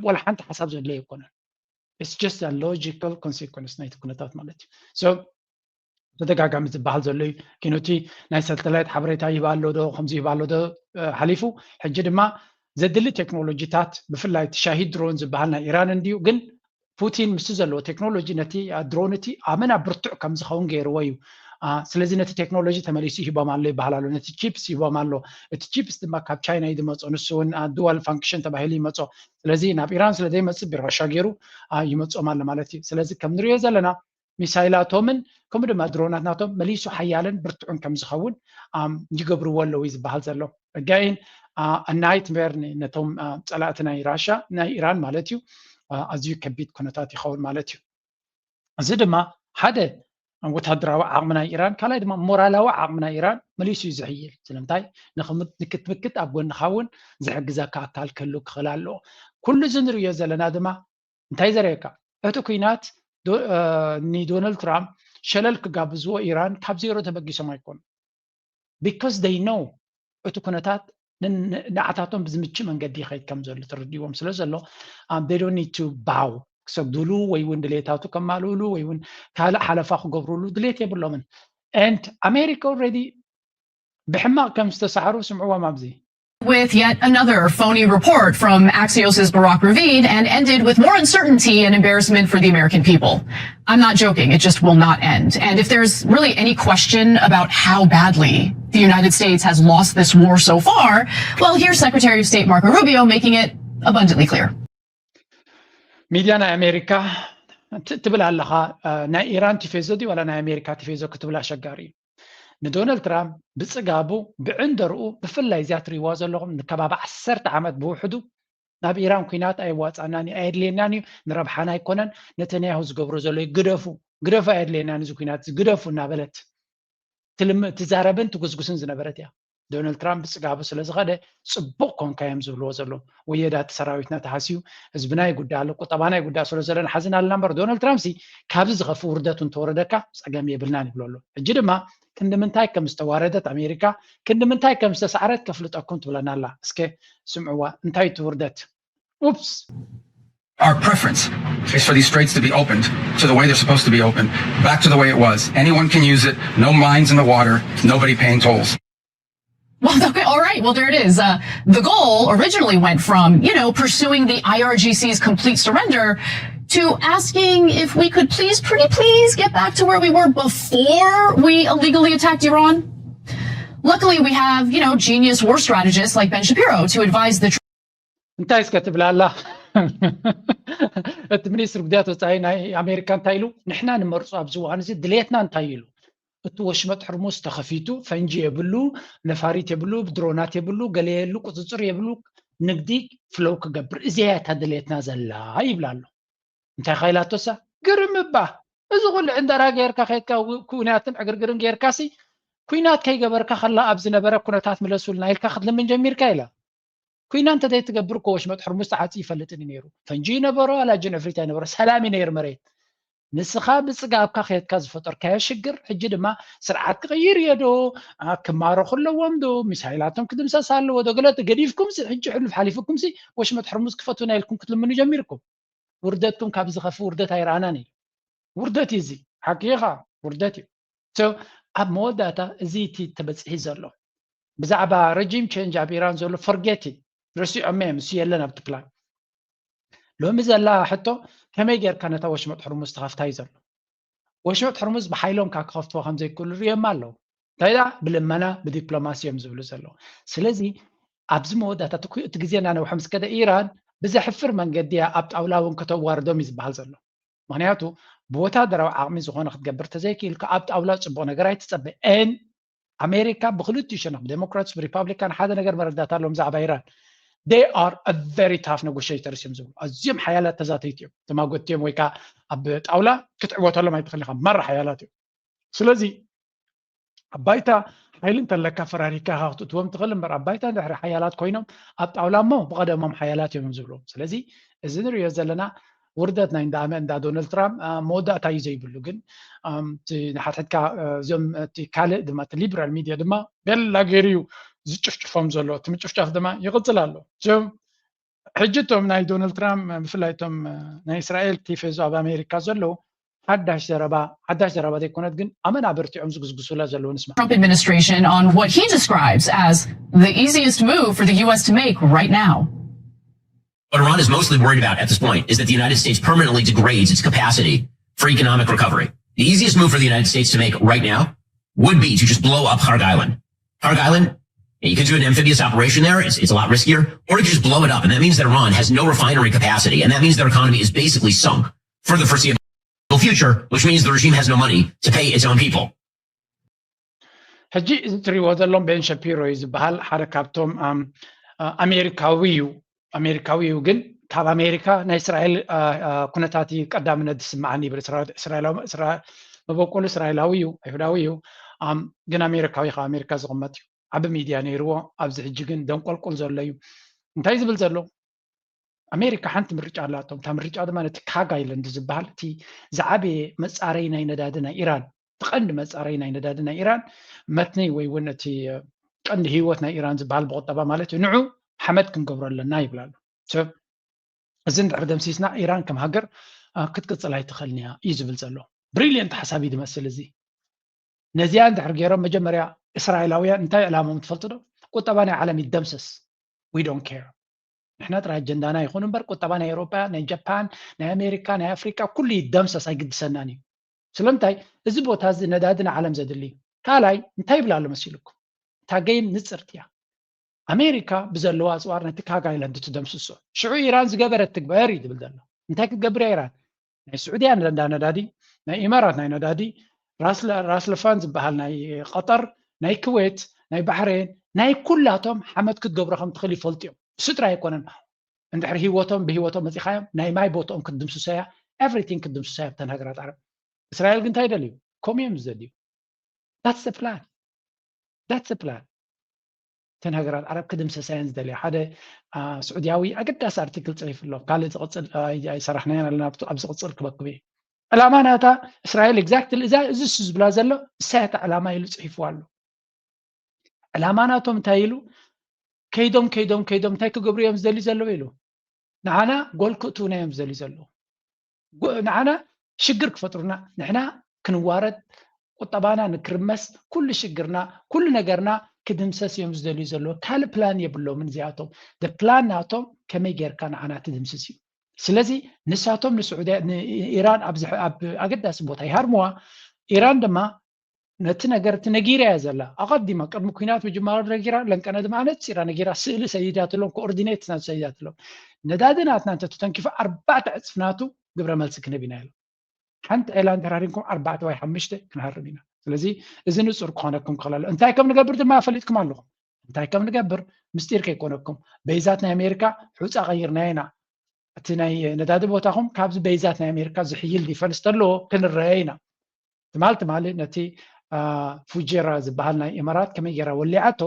ወላ ሓንቲ ሓሳብ ዘድለዮ ኣይኮነን። It's just a logical consequence ናይቲ ኩነታት ማለት እዩ። So ተደጋጋሚ ዝበሃል ዘሎ እዩ። ኪኖቲ ናይ ሳተላይት ሓበሬታ ይህባ ኣሎ ዶ ከምዚ ይህባ ኣሎ ዶ ሓሊፉ ሕጂ ድማ ዘድሊ ቴክኖሎጂታት ብፍላይ እቲ ሻሂድ ድሮን ዝበሃል ናይ ኢራን እንድዩ ግን ፑቲን ምስቲ ዘለዎ ቴክኖሎጂ ነቲ ድሮን እቲ ኣመና ብርቱዕ ከም ዝኸውን ገይርዎ እዩ። ስለዚ ነቲ ቴክኖሎጂ ተመሊሱ ይህቦም ኣሎ ይበሃል ኣሎ። ነቲ ቺፕስ ይህቦም ኣሎ። እቲ ቺፕስ ድማ ካብ ቻይና እዩ ዝመፆ። ንሱ እውን ዱዋል ፋንክሽን ተባሂሉ ይመፆ። ስለዚ ናብ ኢራን ስለ ዘይመፅእ ብራሻ ገይሩ ይመፆም ኣሎ ማለት እዩ። ስለዚ ከም ንሪኦ ዘለና ሚሳይላቶምን ከምኡ ድማ ድሮናት ናቶም መሊሱ ሓያልን ብርቱዕን ከም ዝኸውን ይገብርዎ ኣለዉ ዝበሃል ዘሎ። ኣጋይን ናይትሜር ነቶም ፀላእቲ ናይ ራሻ ናይ ኢራን ማለት እዩ። ኣዝዩ ከቢድ ኩነታት ይኸውን ማለት እዩ። እዚ ድማ ሓደ ወታደራዊ ዓቕሚ ናይ ኢራን ካልኣይ ድማ ሞራላዊ ዓቕሚ ናይ ኢራን መሊሱ እዩ ዝሕይል። ስለምንታይ ንክትምክት ኣብ ጎንኻ እውን ዝሕግዘካ ኣካል ክህሉ ክኽእል ኣለዎ። ኩሉ እዚ ንርእዮ ዘለና ድማ እንታይ ዘርእየካ እቲ ኩናት ንዶናልድ ትራምፕ ሸለል ክጋብዝዎ ኢራን ካብ ዜሮ ተበጊሶም ኣይኮኑ። Because they know እቲ ኩነታት ንዓታቶም ብዝምች መንገዲ ይኸይድ ከም ዘሎ ተረዲዎም ስለ ዘሎ they don't need to bow ክሰግዱሉ ወይ እውን ድሌታቱ ከማልእሉ ወይ እውን ካልእ ሓለፋ ክገብሩሉ ድሌት የብሎምን። And ኣሜሪካ already ብሕማቕ ከም ዝተሳዕሩ ስምዕዎም ኣብዚ with yet another phony report from Axios' Barak Ravid and ended with more uncertainty and embarrassment for the American people. I'm not joking, it just will not end. And if there's really any question about how badly the United States has lost this war so far, well, here's Secretary of State Marco Rubio making it abundantly clear. ሚድያ ናይ ኣሜሪካ ትብል ኣለኻ ናይ ኢራን ቲፌዞ ድዩ ዋላ ናይ ኣሜሪካ ቲፌዞ ክትብል ኣሸጋሪ እዩ። ንዶናልድ ትራምፕ ብፅጋቡ ብዕንደርኡ ብፍላይ እዚኣ ትሪእዋ ዘለኹም ንከባቢ ዓሰርተ ዓመት ብውሕዱ ናብ ኢራን ኩናት ኣየዋፃናን እዩ ኣየድልየናን እዩ ንረብሓና ኣይኮነን ነተንያሁ ዝገብሮ ዘሎ ግደፉ ግደፉ ኣየድልየናን እዚ ኩናት ግደፉ እናበለት ትዛረብን ትጉስጉስን ዝነበረት እያ። ዶናልድ ትራምፕ ብፅጋቡ ስለ ዝኸደ ፅቡቕ ኮንካ እዮም ዝብልዎ ዘለዉ። ወየዳ እቲ ሰራዊትና ተሃስዩ ህዝብና ይጉዳእ ኣሎ ቁጠባና ይጉዳእ ስለ ዘሎ ንሓዝን ኣለና እምበር ዶናልድ ትራምፕ ሲ ካብዚ ዝኸፍእ ውርደት እንተወረደካ ፀገም የብልናን ይብሎ ኣሎ። ሕጂ ድማ ክንዲ ምንታይ ከም ዝተዋረደት ኣሜሪካ ክንዲ ምንታይ ከም ዝተሳዕረት ከፍልጠኩም ትብለና ኣላ። እስከ ስምዕዋ እንታይ እቲ ውርደት? ኡፕስ Our preference is for these straits to be opened to the way they're supposed to be opened, back to the way it was. Anyone can use it, no mines in the water, nobody paying tolls. Well, okay, all right. Well, there it is. Uh, the goal originally went from, you know, pursuing the I R G C's complete surrender to asking if we could please, pretty please, get back to where we were before we illegally attacked Iran. Luckily, we have, you know, genius war strategists like Ben Shapiro to advise the እንታይ እስከ ትብላ ኣላ? እቲ ሚኒስትር ጉዳያት ወፃኢ ናይ ኣሜሪካ እንታይ ኢሉ? ንሕና ንመርፁ ኣብዚ እዋን እዚ ድሌትና እንታይ ኢሉ? እቲ ወሽመጥ ሕርሙዝ ተኸፊቱ፣ ፈንጂ የብሉ፣ ነፋሪት የብሉ፣ ድሮናት የብሉ፣ ገለ የሉ፣ ቁፅፅር የብሉ፣ ንግዲ ፍለው ክገብር፣ እዚያ እያ እታ ድሌትና ዘላ ይብላ ኣሎ። እንታይ ኸ ኢላቶሳ? ግርም እባ፣ እዚ ኩሉ ዕንደራ ጌርካ ከድካ፣ ኩናትን ዕግርግርን ጌርካሲ፣ ኩናት ከይገበርካ ከላ ኣብ ዝነበረ ኩነታት ምለሱልና ኢልካ ክትልምን ጀሚርካ ኢላ። ኩናት እንተዘይትገብር እኮ ወሽመጥ ሕርሙዝ ተዓፅዩ ይፈልጥን እዩ ነይሩ። ፈንጂ ይነበሮ ኣላጅን እፍሪት ኣይነበሮ፣ ሰላም እዩ ነይሩ መሬት። ንስኻ ብፅጋብካ ከየትካ ዝፈጠርካዮ ሽግር ሕጂ ድማ ስርዓት ክቕይር እየ ዶ፣ ክማረኹ ኣለዎም ዶ፣ ሚሳይላቶም ክድምሰስ ኣለዎ ዶ፣ ገለ ገዲፍኩም ሕጂ ሕሉፍ ሓሊፉኩም ወሽመጥ ሕርሙዝ ክፈቱና ኢልኩም ክትልምኑ ጀሚርኩም። ውርደትኩም ካብ ዝኸፍ ውርደት ኣይረኣናን እዩ። ውርደት እዩ እዚ፣ ሓቂ ኢኻ፣ ውርደት እዩ። ኣብ መወዳእታ እዚ እቲ ተበፅሒ ዘሎ ብዛዕባ ረጂም ቸንጅ ኣብ ኢራን ዘሎ ፈርጌቲ ረሲዖም እዮም፣ እሱ የለን ኣብቲ ፕላን። ሎሚ ዘላ ሕቶ ከመይ ጌርካ ነታ ወሽመጥ ሕርሙዝ ትኸፍታ እዩ ዘሎ። ወሽመጥ ሕርሙዝ ብሓይሎም ካብ ክኸፍትዎ ከም ዘይክእሉ ርእዮም ኣለዉ። እንታይ ደኣ ብልመና ብዲፕሎማሲ እዮም ዝብሉ ዘለዉ። ስለዚ ኣብዚ መወዳእታ እቲ ኩ- እቲ ግዜ እናነውሐ ምስ ከደ ኢራን ብዘሕፍር መንገዲ እያ ኣብ ጣውላ እውን ከተዋርዶም እዩ ዝበሃል ዘሎ። ምክንያቱ ብወታደራዊ ዓቕሚ ዝኾነ ክትገብር ተዘይክኢልካ ኣብ ጣውላ ፅቡቕ ነገር ኣይትፀበ። ን ኣሜሪካ ብክልቲኡ ሸነኽ ብዴሞክራትስ ብሪፓብሊካን ሓደ ነገር መረዳት ኣለዎም ብዛዕባ ኢራን። They are a very tough negotiators እዮም ዝብሉ። ኣዝዮም ሓያላት ተዛተይቲ እዮም። ተማጎትቲ እዮም ወይ ከዓ ኣብ ጣውላ ክትዕወተሎም ኣይትኽእል ኢኻ። ማራ ሓያላት እዮም። ስለዚ ኣብ ባይታ ሓይሊ እንተለካ ፈራሪካ ኢኻ ክትእትዎም ትኽእል እምበር ኣብ ባይታ እንድሕሪ ሓያላት ኮይኖም ኣብ ጣውላ እሞ ብቐደሞም ሓያላት እዮም ዝብሉ። ስለዚ እዚ ንሪኦ ዘለና ውርደት ናይ እንዳ ኣመ- እንዳ ዶናልድ ትራምፕ አ፣ መወዳእታ እዩ ዘይብሉ። ግን ኣም፣ እቲ ንሓድሕድካ አ፣ እዞም እቲ ካልእ ድማ እቲ ሊብራል ሚድያ ድማ ቤላ ገይሩ እዩ ዝጭፍጭፎም ዘሎ። እቲ ምጭፍጫፍ ድማ ይቕፅል ኣሎ። እዞም ሕጂ እቶም ናይ ዶናልድ ትራምፕ ብፍላይ እቶም አ፣ ናይ እስራኤል ቲፌዞ ኣብ ኣሜሪካ ዘለዉ ሓዳሽ ዘረባ ሓዳሽ ዘረባ ዘይኮነት ግን ኣመና በርቲዖም ዝግዝግሱላ ዘለዉ ንስማ። Trump administration on what he describes as the easiest move for the U S to make right now. What Iran is mostly worried about at this point is that the United States permanently degrades its capacity for economic recovery. The easiest move for the United States to make right now would be to just blow up Kharg Island. Kharg Island, you can do an amphibious operation there. It's, it's a lot riskier, or you can just blow it up. And that means that Iran has no refinery capacity. And that means their economy is basically sunk for the foreseeable future, which means the regime has no money to pay its own people. ሕጂ እዚ ትሪእዎ ዘሎም ቤን ሸፒሮ እዩ ዝበሃል ሓደ ካብቶም ኣም፣ አ፣ ኣሜሪካዊ እዩ። ኣሜሪካዊ እዩ ግን ካብ ኣሜሪካ ናይ እስራኤል አ፣ አ፣ ኩነታት እዩ ቀዳምነት ዝስምዓኒ ይብል። እስራ- እስራኤላዊ እስራ- መበቆሉ እስራኤላዊ እዩ፣ ኣይሁዳዊ እዩ። ኣም፣ ግን ኣሜሪካዊ ካብ ኣሜሪካ ዝቕመጥ እዩ። ዓቢ ሚድያ ነይርዎ። ኣብዚ ሕጂ ግን ደንቆልቁል ዘሎ እዩ። እንታይ ዝብል ዘሎ? ኣሜሪካ ሓንቲ ምርጫ ኣላቶም። እታ ምርጫ ድማ ነቲ ካግ ኣይለንድ ዝበሃል እቲ ዝዓበየ መፃረይ ናይ ነዳዲ ናይ ኢራን እቲ ቀንዲ መፃረይ ናይ ነዳዲ ናይ ኢራን መትኒ ወይ እውን እቲ ቀንዲ ህይወት ናይ ኢራን ዝበሃል ብቁጠባ ማለት እዩ ንዑ ሓመድ ክንገብሮ ኣለና ይብል ኣሎ። ሰብ እዚ እንድሕር ደምሲስና ኢራን ከም ሃገር አ፣ ክትቅፅል ኣይትኽእልን እያ እዩ ዝብል ዘሎ። ብሪልየንት ሓሳብ እዩ ዝመስል እዚ። ነዚኣ እንድሕር ገይሮም መጀመርያ እስራኤላውያን እንታይ ዕላሞም ትፈልጡ ዶ? ቁጠባ ናይ ዓለም ይደምሰስ። We don't care። ንሕና ጥራይ ኣጀንዳና ይኹን እምበር ቁጠባ ናይ ኤውሮጳ፣ ናይ ጃፓን፣ ናይ ኣሜሪካ፣ ናይ ኣፍሪቃ ኩሉ ይደምሰስ ኣይግድሰናን እዩ። ስለምንታይ እዚ ቦታ እዚ ነዳዲ ንዓለም ዘድሊ እዩ። ካልኣይ እንታይ ይብል ኣሎ መሲልኩም? እታ ገይም ንፅርቲ እያ። ኣሜሪካ ብዘለዋ ኣፅዋር ነቲ ካግ ኣይላንድ ትደምስሶ። ሽዑ ኢራን ዝገበረት ትግበር እዩ ዝብል ዘሎ። እንታይ ክትገብር እያ ኢራን? ናይ ስዑድያ እንዳ ነዳዲ፣ ናይ ኢማራት ናይ ነዳዲ፣ ራስ ለ- ራስ ለፋን ዝበሃል ናይ ቀጠር፣ ናይ ክዌት፣ ናይ ባሕሬን፣ ናይ ኩላቶም ሓመድ ክትገብሮ ከም ትኽእል ይፈልጡ እዮም። እሱ ጥራይ ኣይኮነን። እንድሕሪ ህይወቶም ብህይወቶም መፂኻዮም ናይ ማይ ቦትኦም ክትድምስሶ እያ። ኤቭሪቲንግ ክትድምስሶ እያ ብተን ሃገራት ዓረብ። እስራኤል ግን እንታይ ይደልዩ? ከምኡ እዮም ዝደልዩ። That's the plan. That's the plan. እተን ሃገራት ዓረብ ክድምሰሳ እየን ዝደልያ። ሓደ አ፣ ስዑድያዊ ኣገዳሲ ኣርቲክል ፅሒፉ ኣሎ። ካልእ ዝቕፅል አ፣ ኣይ- ኣይሰራሕናዮን ኣለና። ኣብቲ- ኣብ ዝቕፅል ክበክብ እየ። ዕላማ ናታ እስራኤል ኤግዛክትሊ እዛ እዚ እሱ ዝብላ ዘሎ እሳይ እታ ዕላማ ኢሉ ፅሒፍዋ ኣሎ። ዕላማ ናቶም እንታይ ኢሉ ከይዶም ከይዶም ከይዶም እንታይ ክገብሩ እዮም ዝደልዩ ዘለዉ ኢሉ ንዓና ጎል ክእትውና እዮም ዝደልዩ ዘለዉ። ጎ- ንዓና ሽግር ክፈጥሩና፣ ንሕና ክንዋረድ፣ ቁጠባና ንክርመስ፣ ኩሉ ሽግርና፣ ኩሉ ነገርና ክድምሰስ እዮም ዝደልዩ ዘለዉ። ካልእ ፕላን የብሎምን እዚኣቶም። ፕላን ናቶም ከመይ ጌርካ ንዓና ትድምስስ እዩ። ስለዚ ንሳቶም ንስዑዲ ንኢራን ኣብ ዝሕ- ኣብ ኣገዳሲ ቦታ ይሃርምዋ። ኢራን ድማ ነቲ ነገር እቲ ነጊራ እያ ዘላ። ኣቐዲማ ቅድሚ ኩናት ምጅማሩ ነጊራ፣ ለንቀነ ድማ ነፂራ ነጊራ፣ ስእሊ ሰይዳትሎም፣ ኮኦርዲኔት ሰይዳትሎም። ነዳዲ ናትና እንተተተንኪፉ ኣርባዕተ ዕፅፍ ናቱ ግብረ መልሲ ክንህብ ኢና ኢሎም። ሓንቲ ዒላ እንተራሪምኩም ኣርባዕተ ወይ ሓሙሽተ ክንሃርም ኢና። ስለዚ እዚ ንፁር ክኾነኩም ክኽእል ኣሎ። እንታይ ከም ንገብር ድማ ፈሊጥኩም ኣለኹም። እንታይ ከም ንገብር ምስጢር ከይኮነኩም። በይዛት ናይ ኣሜሪካ ሑፃ ቀይርናዮ ኢና። እቲ ናይ ነዳዲ ቦታኹም ካብዚ በይዛት ናይ ኣሜሪካ ዝሕይል ዲፈንስ ተለዎ ክንረአ ኢና። ትማል ትማሊ ነቲ ፉጀራ ዝበሃል ናይ ኢማራት ከመይ ገይራ ወሊዓቶ፣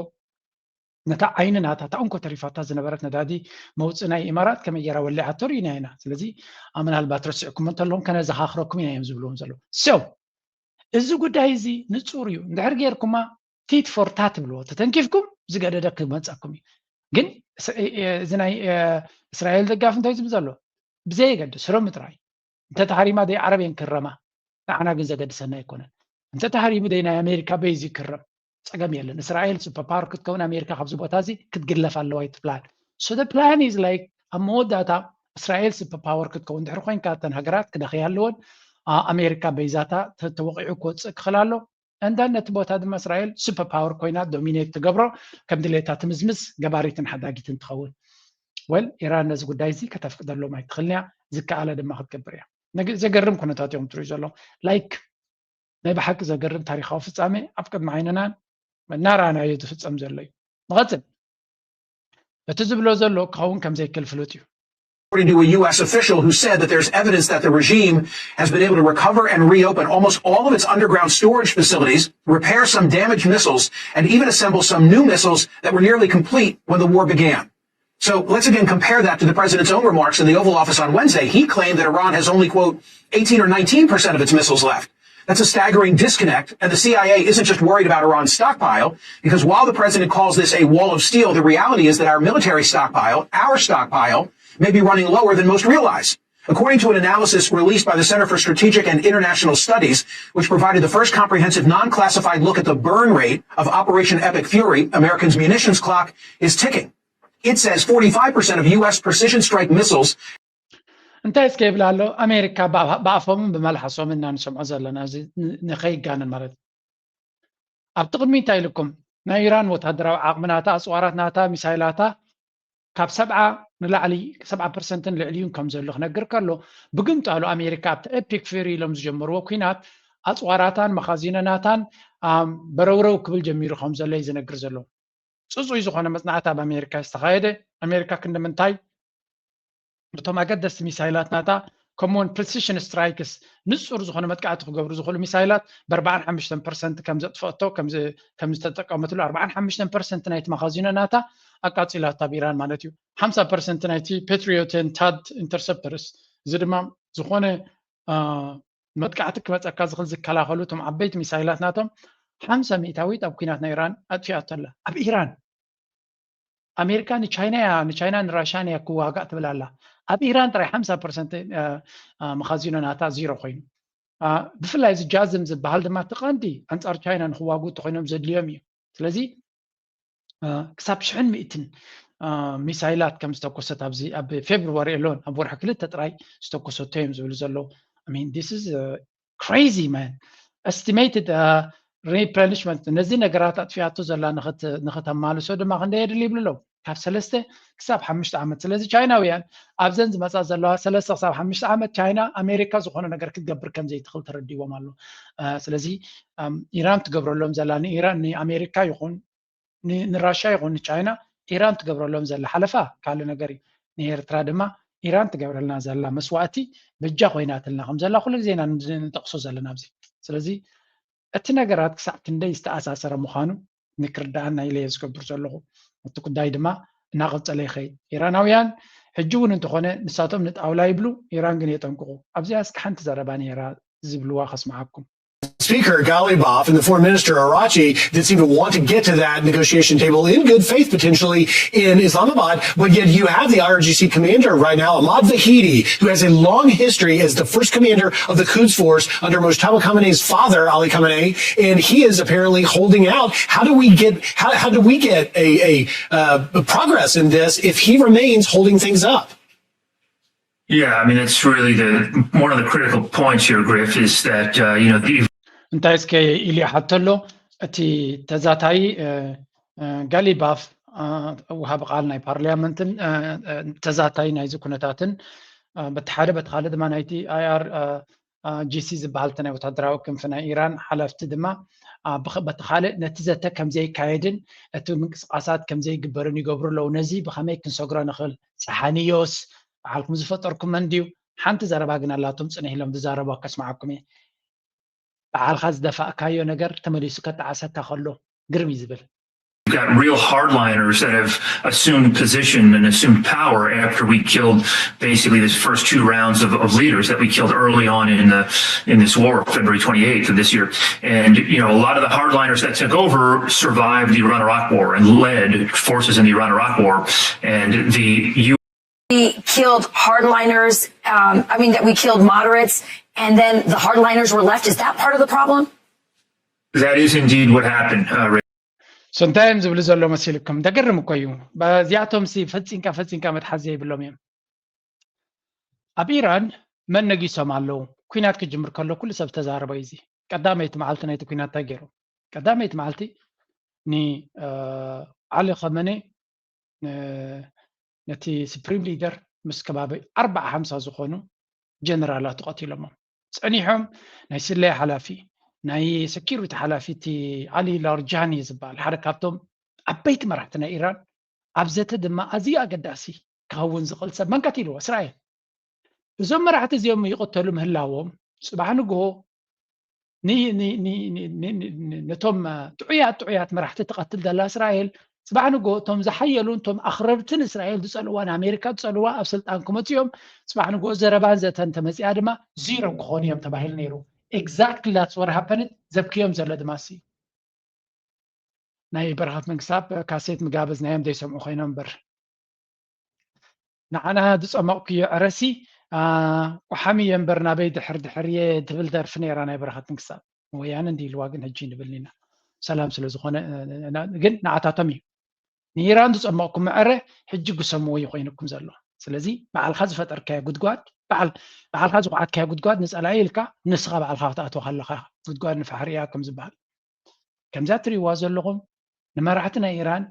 ነታ ዓይኒ ናታ እታ እንኮ ተሪፋታ ዝነበረት ነዳዲ መውፅእ ናይ ኢማራት ከመይ ገይራ ወሊዓቶ ርኢና ኢና። ስለዚ ምናልባት ረሲዕኩም እንተለዎም ከነዘኻኽረኩም ኢና እዮም ዝብልዎም ዘለዉ። So እዚ ጉዳይ እዚ ንፁር እዩ። እንድሕር ጌርኩማ ቲት ፎር ታት ትብልዎ ተተንኪፍኩም ዝገደደ ክመፀኩም እዩ። ግን እስ- እ- እ- እዚ ናይ እ፣ እስራኤል ደጋፊ እንታይ ዝብል ዘሎ ብዘየገድስ ሮሚ ጥራይ እንተተሃሪማ ደይ ዓረብ እየን ክረማ ንዓና ግን ዘገድሰና ኣይኮነን። እንተተሃሪሙ ደይ ናይ ኣሜሪካ በይዚ ክረም ፀገም የለን። እስራኤል ሱፐር ፓወር ክትከውን ኣሜሪካ ካብዚ ቦታ እዚ ክትግለፍ ኣለዋ እዩ ፕላን። So the plan is like ኣብ መወዳእታ እስራኤል ሱፐር ፓወር ክትከውን ድሕሪ ኮይንካ እተን ሃገራት ክደኽያ ኣለወን። ኣ- ኣሜሪካ በይዛታ ተ- ተወቂዑ ክወፅእ ክኽእል ኣሎ። And then ነቲ ቦታ ድማ እስራኤል ሱፐር ፓወር ኮይና ዶሚኔት ትገብሮ፣ ከም ድሌታ ትምዝምዝ፣ ገባሪትን ሓዳጊትን ትኸውን። ወል ኢራን ነዚ ጉዳይ እዚ ከተፍቅደሎም ኣይትኽእልን እያ። ዝከኣለ ድማ ክትገብር እያ። ነገ- ዘገርም ኩነታት እዮም ትሪኡ ዘለዉ። ላይክ ናይ ብሓቂ ዘገርም ታሪኻዊ ፍጻሜ ኣብ ቅድሚ ዓይንናን እናረኣናዮ ዝፍጸም ዘሎ እዩ። ንቐጽል። እቲ ዝብሎ ዘሎ ክኸውን ከም ዘይክእል ፍሉጥ እዩ። According to a U S official who said that there's evidence that the regime has been able to recover and reopen almost all of its underground storage facilities, repair some damaged missiles, and even assemble some new missiles that were nearly complete when the war began. So let's again compare that to the president's own remarks in the Oval Office on Wednesday. He claimed that Iran has only, quote, eighteen or nineteen percent of its missiles left. That's a staggering disconnect, and the C I A isn't just worried about Iran's stockpile, because while the president calls this a wall of steel, the reality is that our military stockpile, our stockpile, may be running lower than most realize. According to an analysis released by the Center for Strategic and International Studies, which provided the first comprehensive non-classified look at the burn rate of Operation Epic Fury, America's munitions clock is ticking. It says forty-five percent of U S precision strike missiles እንታይ እስከ ይብል ኣሎ ኣሜሪካ ብኣ- ብኣፎምን ብመልሓሶምን እና ንሰምዖ ዘለና እዚ ን- ንኸይጋነን ማለት እዩ። ኣብቲ ቅድሚ እንታይ ኢልኩም ናይ ኢራን ወታደራዊ ዓቕሚ ናታ ኣፅዋራት ናታ ሚሳይላታ ካብ ሰብዓ ንላዕሊ ሰብዓ ፐርሰንትን ልዕሊዩን ከም ዘሎ ክነግር ከሎ ብግምጣሉ ኣሜሪካ ኣብቲ ኤፒክ ፊሪ ኢሎም ዝጀመርዎ ኩናት ኣፅዋራታን መኻዚኖናታን ኣም፣ በረውረው ክብል ጀሚሩ ከም ዘሎ እዩ ዝነግር ዘሎ። ፅፁይ ዝኾነ መፅናዕቲ ኣብ ኣሜሪካ ዝተኻየደ ኣሜሪካ ክንዲ ምንታይ ነቶም ኣገደስቲ ሚሳይላት ናታ ከምኡውን ፕሪሲሽን ስትራይክስ ንፁር ዝኾነ መጥቃዕቲ ክገብሩ ዝኽእሉ ሚሳይላት ብ45 ፐርሰንት ከም ዘጥፈአቶ ከም ዝ- ከም ዝተጠቀመትሉ 45 ፐርሰንት ናይቲ መኻዚኖ ናታ ኣቃፂላታ ኣብ ኢራን ማለት እዩ። 50 ፐርሰንት ናይቲ ፓትሪዮትን ታድ ኢንተርሰፕተርስ እዚ ድማ ዝኾነ አ፣ መጥቃዕቲ ክመፀካ ዝኽእል ዝከላኸሉ እቶም ዓበይቲ ሚሳይላት ናቶም ሓምሳ ሚእታዊት ኣብ ኩናት ናይ ኢራን ኣጥፊኣቶ ኣላ ኣብ ኢራን። ኣሜሪካ ንቻይና እያ ንቻይና ንራሽያን እያ ክዋጋእ ትብል ኣላ። ኣብ ኢራን ጥራይ ሓምሳ ፐርሰንት መኻዚኖ ናታ ዚሮ ኮይኑ። ብፍላይ እዚ ጃዝም ዝበሃል ድማ እቲ ቀንዲ ኣንፃር ቻይና ንክዋግኡ እንተኮይኖም ዘድልዮም እዩ። ስለዚ ክሳብ ሽሕን ሚእትን ሚሳይላት ከም ዝተኮሰት ኣብዚ ኣብ ፌብርዋሪ ኤሎን ኣብ ወርሒ ክልተ ጥራይ ዝተኮሰቶ እዮም ዝብሉ ዘለዉ። I mean, this is crazy, man. Estimated replenishment ነዚ ነገራት ኣጥፊኣቶ ዘላ ንክተማልሶ ድማ ክንደይ የድሊ ይብሉ ኣለዉ ካብ ሰለስተ ክሳብ ሓሙሽተ ዓመት። ስለዚ ቻይናውያን ኣብዘን ዝመፃ ዘለዋ ሰለስተ ክሳብ ሓሙሽተ ዓመት ቻይና ኣሜሪካ ዝኾነ ነገር ክትገብር ከም ዘይትኽእል ተረዲዎም ኣሎ። ስለዚ ኢራን ትገብረሎም ዘላ ንኢራን ንኣሜሪካ ይኹን ንራሻ ይኹን ንቻይና ኢራን ትገብረሎም ዘላ ሓለፋ ካልእ ነገር እዩ። ንኤርትራ ድማ ኢራን ትገብረልና ዘላ መስዋእቲ በጃ ኮይናትልና ከም ዘላ ኩሉ ግዜ ኢና ንጠቕሶ ዘለና ኣብዚ። ስለዚ እቲ ነገራት ክሳብ ክንደይ ዝተኣሳሰረ ምዃኑ ንክርዳኣና ኢለ እየ ዝገብር ዘለኹ። እቲ ጉዳይ ድማ እናቐጸለ ይኸይድ። ኢራናውያን ሕጂ እውን እንተኾነ ንሳቶም ንጣውላ ይብሉ፣ ኢራን ግን የጠንቅቑ። ኣብዚኣ እስኪ ሓንቲ ዘረባ ነይራ ዝብልዋ ከስምዓኩም። Speaker Ghalibaf and the foreign minister Araghchi that seem to want to get to that negotiation table in good faith, potentially in Islamabad. But yet you have the I R G C commander right now, Ahmad Vahidi, who has a long history as the first commander of the Quds Force under Mojtaba Khamenei's father, Ali Khamenei, and he is apparently holding out. How do we get how, how do we get a, a, uh, progress in this if he remains holding things up? Yeah, I mean, that's really the one of the critical points here, Griff, is that uh, you know the እንታይ እስከ ኢልያ ሓተሎ እቲ ተዛታይ ጋሊባፍ ውሃብ ቃል ናይ ፓርላመንትን ተዛታይ ናይዚ ኩነታትን በቲ ሓደ በቲ ካልእ ድማ ናይቲ ኣይ ኣር ጂ ሲ ዝበሃል ናይ ወታደራዊ ክንፊ ናይ ኢራን ሓለፍቲ ድማ በቲ ካልእ ነቲ ዘተ ከምዘይካየድን እቲ ምንቅስቃሳት ከምዘይግበርን ይገብሩ ኣለዉ። ነዚ ብኸመይ ክንሰግሮ ንኽእል? ፀሓንዮስ በዓልኩም ዝፈጠርኩም መን ድዩ? ሓንቲ ዘረባ ግን ኣላቶም ፅንሕ ኢሎም ዝዛረቡ ከስማዓኩም እየ። በዓልካ ዝደፋእካዮ ነገር ተመሊሱ ከጣዓሰካ ከሎ ግርም እዩ ዝብል። You've got real hardliners that have assumed position and assumed power after we killed basically this first two rounds of, of leaders that we killed early on in the in this war, February twenty-eighth of this year. And you know, a lot of the hardliners that took over survived the Iran-Iraq War and led forces in the Iran-Iraq War. And the U we killed hardliners, um, I mean, that we killed moderates, and then the hardliners were left. Is that part of the problem? That is indeed what happened. Uh, so እንታይ እዮም ዝብሉ ዘሎ መሲልኩም? ደገርም እኮ እዩ። በዚኣቶም ሲ ፈፂንካ ፈፂንካ መትሓዚ ዘይብሎም እዮም። ኣብ ኢራን መን ነጊሶም ኣለዉ? ኩናት ክጅምር ከሎ ኩሉ ሰብ ዝተዛረበ እዩ። እዚ ቀዳመይቲ መዓልቲ ናይቲ ኩናት እንታይ ገይሮም? ቀዳመይቲ መዓልቲ ንዓሊ ኸመኔ ነቲ ስፕሪም ሊደር ምስ ከባቢ ኣርባዓ ሓምሳ ዝኾኑ ጀነራላት ቀቲሎሞም። ፀኒሖም ናይ ስለያ ሓላፊ፣ ናይ ሰኪሪቲ ሓላፊ እቲ ዓሊ ላርጃኒ ዝበሃል ሓደ ካብቶም ዓበይቲ መራሕቲ ናይ ኢራን ኣብ ዘተ ድማ ኣዝዩ ኣገዳሲ ክኸውን ዝኽእል ሰብ መን ቀቲልዎ? እስራኤል። እዞም መራሕቲ እዚኦም ይቕተሉ ምህላዎም ፅባሕ ንግሆ ነቶም ጥዑያት ጥዑያት መራሕቲ ትቐትል ዘላ እስራኤል ፅባሕ ንግሆ እቶም ዝሓየሉን እቶም ኣኽረርቲ ንእስራኤል ዝፀልእዋ ንኣሜሪካ ዝፀልእዋ ኣብ ስልጣን ክመፅኡ እዮም። ፅባሕ ንግሆ ዘረባን ዘተን ተመፂኣ ድማ ዚሮ ክኾኑ እዮም ተባሂሉ ነይሩ። Exactly that's what happened። ዘብክዮም ዘሎ ድማ እሱ እዩ። ናይ በረኸት መንግስታብ ካሴት ምጋበዝናዮም ዘይሰምዑ ኮይኖም እምበር ንዓና ዝፀመቕኩዮ ዕረሲ ቁሓሚ እየ እምበር ናበይ ድሕር ድሕር እየ ትብል ደርፊ ነይራ ናይ በረኸት መንግስታብ። ወያነ እንዲ ኢልዋ ግን ሕጂ ንብል ኢና ሰላም ስለ ዝኾነ ግን ንዓታቶም እዩ። ንኢራን ዝፀመቕኩም ዕረ ሕጂ ግሰምዎ እዩ ኮይኑኩም ዘሎ። ስለዚ ባዕልካ ዝፈጠርካዮ ጉድጓድ ባዕልካ ዝኳዓትካዮ ጉድጓድ ንፀላኢ ኢልካ ንስኻ ባዕልካ ክትኣትወካ ኣለካ ጉድጓድ ንፋሕሪ እያ ከም ዝበሃል ከምዛ ትሪእዋ ዘለኹም ንመራሕቲ ናይ ኢራን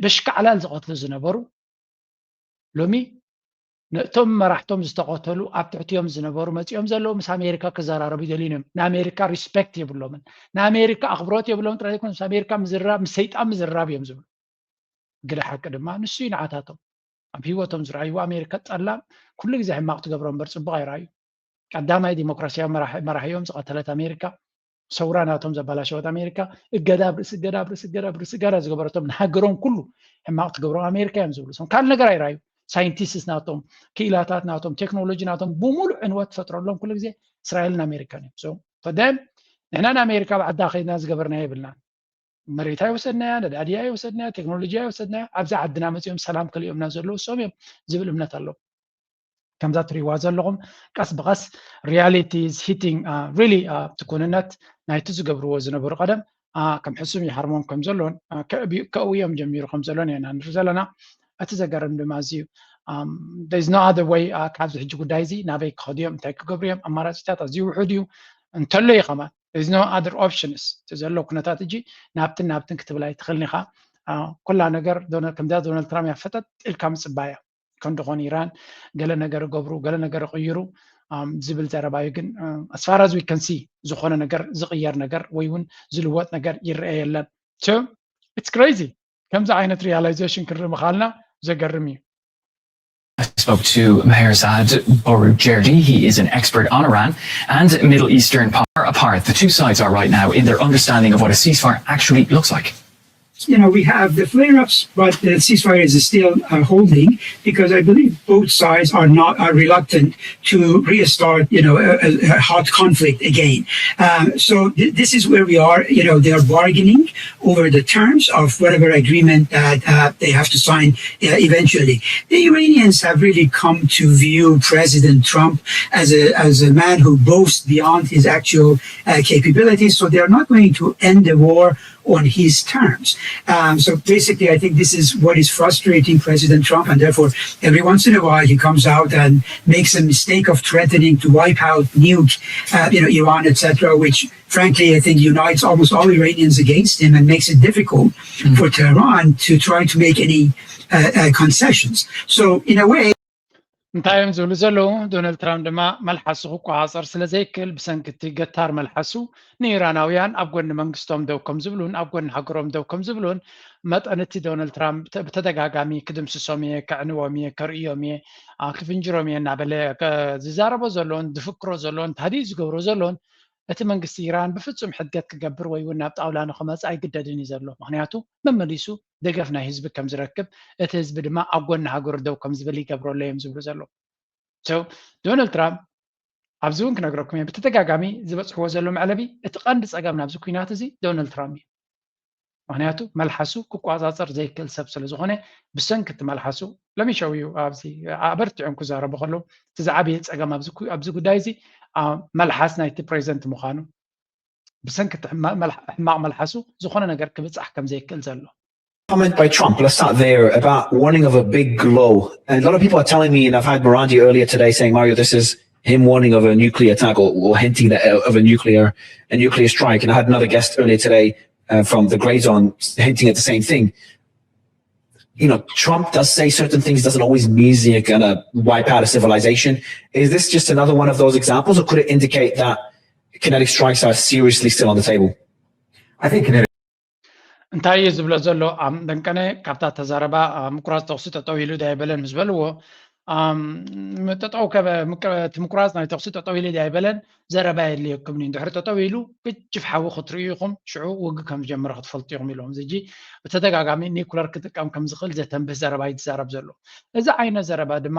በሽካዕላል ዝቐትሉ ዝነበሩ ሎሚ ነእቶም መራሕቶም ዝተቐተሉ ኣብ ትሕቲኦም ዝነበሩ መፂኦም ዘለዉ ምስ ኣሜሪካ ክዘራረቡ ይደልዩን እዮም። ንኣሜሪካ ሪስፔክት የብሎምን። ንኣሜሪካ ኣኽብሮት የብሎም ጥራይ ዘይኮነ ምስ ኣሜሪካ ምዝራብ ምስ ሰይጣን ምዝራብ እዮም ዝብሉ። ግደ ሓቂ ድማ ንሱ እዩ ንዓታቶም ኣብ ህይወቶም ዝረኣይዎ ኣሜሪካ ጠላም ኩሉ ግዜ ሕማቕ ትገብሮ እምበር ፅቡቕ ኣይረኣዩ። ቀዳማይ ዲሞክራሲያዊ መራሒ- መራሒኦም ዝቐተለት ኣሜሪካ ሰውራ ናቶም ዘባላሸወት ኣሜሪካ እገዳ ኣብ ርእሲ እገዳ ኣብ ርእሲ እገዳ ኣብ ርእሲ እገዳ ዝገበረቶም ንሃገሮም ኩሉ ሕማቕ ትገብሮም ኣሜሪካ እዮም ዝብሉ እሶም ካልእ ነገር ኣይረኣዩ። ሳይንቲስትስ ናቶም ክኢላታት ናቶም ቴክኖሎጂ ናቶም ብሙሉእ ዕንወት ትፈጥረሎም ኩሉ ግዜ እስራኤልን ኣሜሪካን እዮም so for them ንሕና ንኣሜሪካ ኣብ ዓዳ ከይድና ዝገበርናዮ የብልናን። መሬታ ይወሰድናያ ነዳድያ ይወሰድናያ ቴክኖሎጂያ ይወሰድናያ ኣብዚ ዓድና መፂኦም ሰላም ከሊኦምና ዘለዉ እሶም እዮም ዝብል እምነት ኣሎ። ከምዛ ትሪእዋ ዘለኹም ቀስ ብቐስ reality is hitting really እቲ ኩንነት ናይቲ ዝገብርዎ ዝነበሩ ቀደም ከም ሕሱም ይሃርሞም ከም ዘሎን ከእውዮም ጀሚሩ ከም ዘሎን ኢና ንርኢ ዘለና። እቲ ዘገርም ድማ እዚ እዩ there is no other way። ካብዚ ሕጂ ጉዳይ እዚ ናበይ ክኸዱ እዮም እንታይ ክገብሩ እዮም ኣማራፂታት ኣዝዩ ውሑድ እዩ። እንተሎ እዩ ከማን there is no other options። እቲ ዘሎ ኩነታት እጂ ናብትን ናብትን ክትብል ኣይትኽእልን ኢኻ። ኩላ ነገር ከምዚኣ ዶናልድ ትራምፕ እያ ፈጠጥ ኢልካ ምፅባያ ከም ዝኾነ ኢራን ገለ ነገር ገብሩ ገለ ነገር ይቕይሩ ዝብል ዘረባ እዩ። ግን as far as we can see ዝኾነ ነገር ዝቕየር ነገር ወይ እውን ዝልወጥ ነገር ይረአ የለን። So it's crazy። ከምዚ ዓይነት realization ክንርኢ ምኻልና ዘገርም እዩ። I spoke to Maherzad Boroujerdi. He is an expert on Iran and Middle Eastern power. Apart, the two sides are right now in their understanding of what a ceasefire actually looks like. you know, we have the flare-ups, but the ceasefire is still uh, holding because I believe both sides are not are reluctant to restart, you know, a, a hot conflict again. Um, so th- this is where we are. You know, they are bargaining over the terms of whatever agreement that uh, they have to sign uh, eventually. The Iranians have really come to view President Trump as a as a man who boasts beyond his actual uh, capabilities. So they are not going to end the war on his terms. Um, so basically, I think this is what is frustrating President Trump, and therefore, every once in a while, he comes out and makes a mistake of threatening to wipe out, nuke, uh, you know, Iran, et cetera, which, frankly, I think unites almost all Iranians against him and makes it difficult mm-hmm. for Tehran to try to make any uh, uh, concessions. So, in a way, እንታይ እዮም ዝብሉ ዘለዉ? ዶናልድ ትራምፕ ድማ መልሓሱ ክቆፃፀር ስለ ዘይክእል ብሰንኪ እቲ ገታር መልሓሱ ንኢራናውያን ኣብ ጎኒ መንግስቶም ደው ከም ዝብሉን ኣብ ጎኒ ሃገሮም ደው ከም ዝብሉን መጠን እቲ ዶናልድ ትራምፕ ብተደጋጋሚ ክድምስሶም እየ፣ ከዕንዎም እየ፣ ከርእዮም እየ፣ ክፍንጅሮም እየ እናበለ ዝዛረቦ ዘሎን ዝፍክሮ ዘሎን ታዲኡ ዝገብሮ ዘሎን እቲ መንግስቲ ኢራን ብፍጹም ሕድገት ክገብር ወይ እውን ናብ ጣውላ ንክመጽእ ኣይግደድን እዩ ዘሎ። ምክንያቱ መመሊሱ ደገፍ ናይ ህዝቢ ከም ዝረክብ፣ እቲ ህዝቢ ድማ ኣብ ጎኒ ሃገሩ ደው ከም ዝብል ይገብረሉ እዮም ዝብሉ ዘለዉ። ዶናልድ ትራምፕ ኣብዚ እውን ክነግረኩም እየ፣ ብተደጋጋሚ ዝበፅሕዎ ዘሎ መዕለቢ እቲ ቀንዲ ፀገም ናብዚ ኩናት እዚ ዶናልድ ትራምፕ እዩ። ምክንያቱ መልሓሱ ክቆፃፀር ዘይክእል ሰብ ስለ ዝኾነ ብሰንኪ እቲ መልሓሱ ለሚሸው እዩ ኣብዚ ኣበርቲዖም ክዛረቡ ከለዉ እቲ ዝዓበየ ፀገም ኣብዚ ጉዳይ እዚ መልሓስ ናይቲ ፕሬዚደንት ምዃኑ ብሰንኪ ሕማቕ መልሓሱ ዝኾነ ነገር ክብፃሕ ከም ዘይክእል ዘሎ comment by Trump, let's start there, about warning of a big glow. And a lot of people are telling me, and I've had Marandi earlier today saying, Mario, this is him warning of a nuclear attack or, or hinting that, uh, of a nuclear a nuclear strike. And I had another guest earlier today uh, from the Grey Zone hinting at the same thing. You know, Trump does say certain things, doesn't always mean he's going to wipe out a civilization. Is this just another one of those examples, or could it indicate that kinetic strikes are seriously still on the table? I think kinetic እንታይ እዩ ዝብሎ ዘሎ ደንቀነ? ካብታ ተዛረባ ምቁራፅ ተኩሲ ጠጠው ኢሉ ዳይበለን ምስ በልዎ ጠጠው እቲ ምቁራፅ ናይ ተኩሲ ጠጠው ኢሉ ዳይበለን ዘረባ የድልየኩም እዩ። እንድሕሪ ጠጠው ኢሉ ግጅፍ ሓዊ ክትርእዩ ኢኹም፣ ሽዑ ውግ ከም ዝጀመረ ክትፈልጡ ኢኹም ኢሎም። እዚ ብተደጋጋሚ ኒኩለር ክጥቀም ከም ዝኽእል ዘተንብህ ዘረባ እዩ ዝዛረብ ዘሎ። እዚ ዓይነት ዘረባ ድማ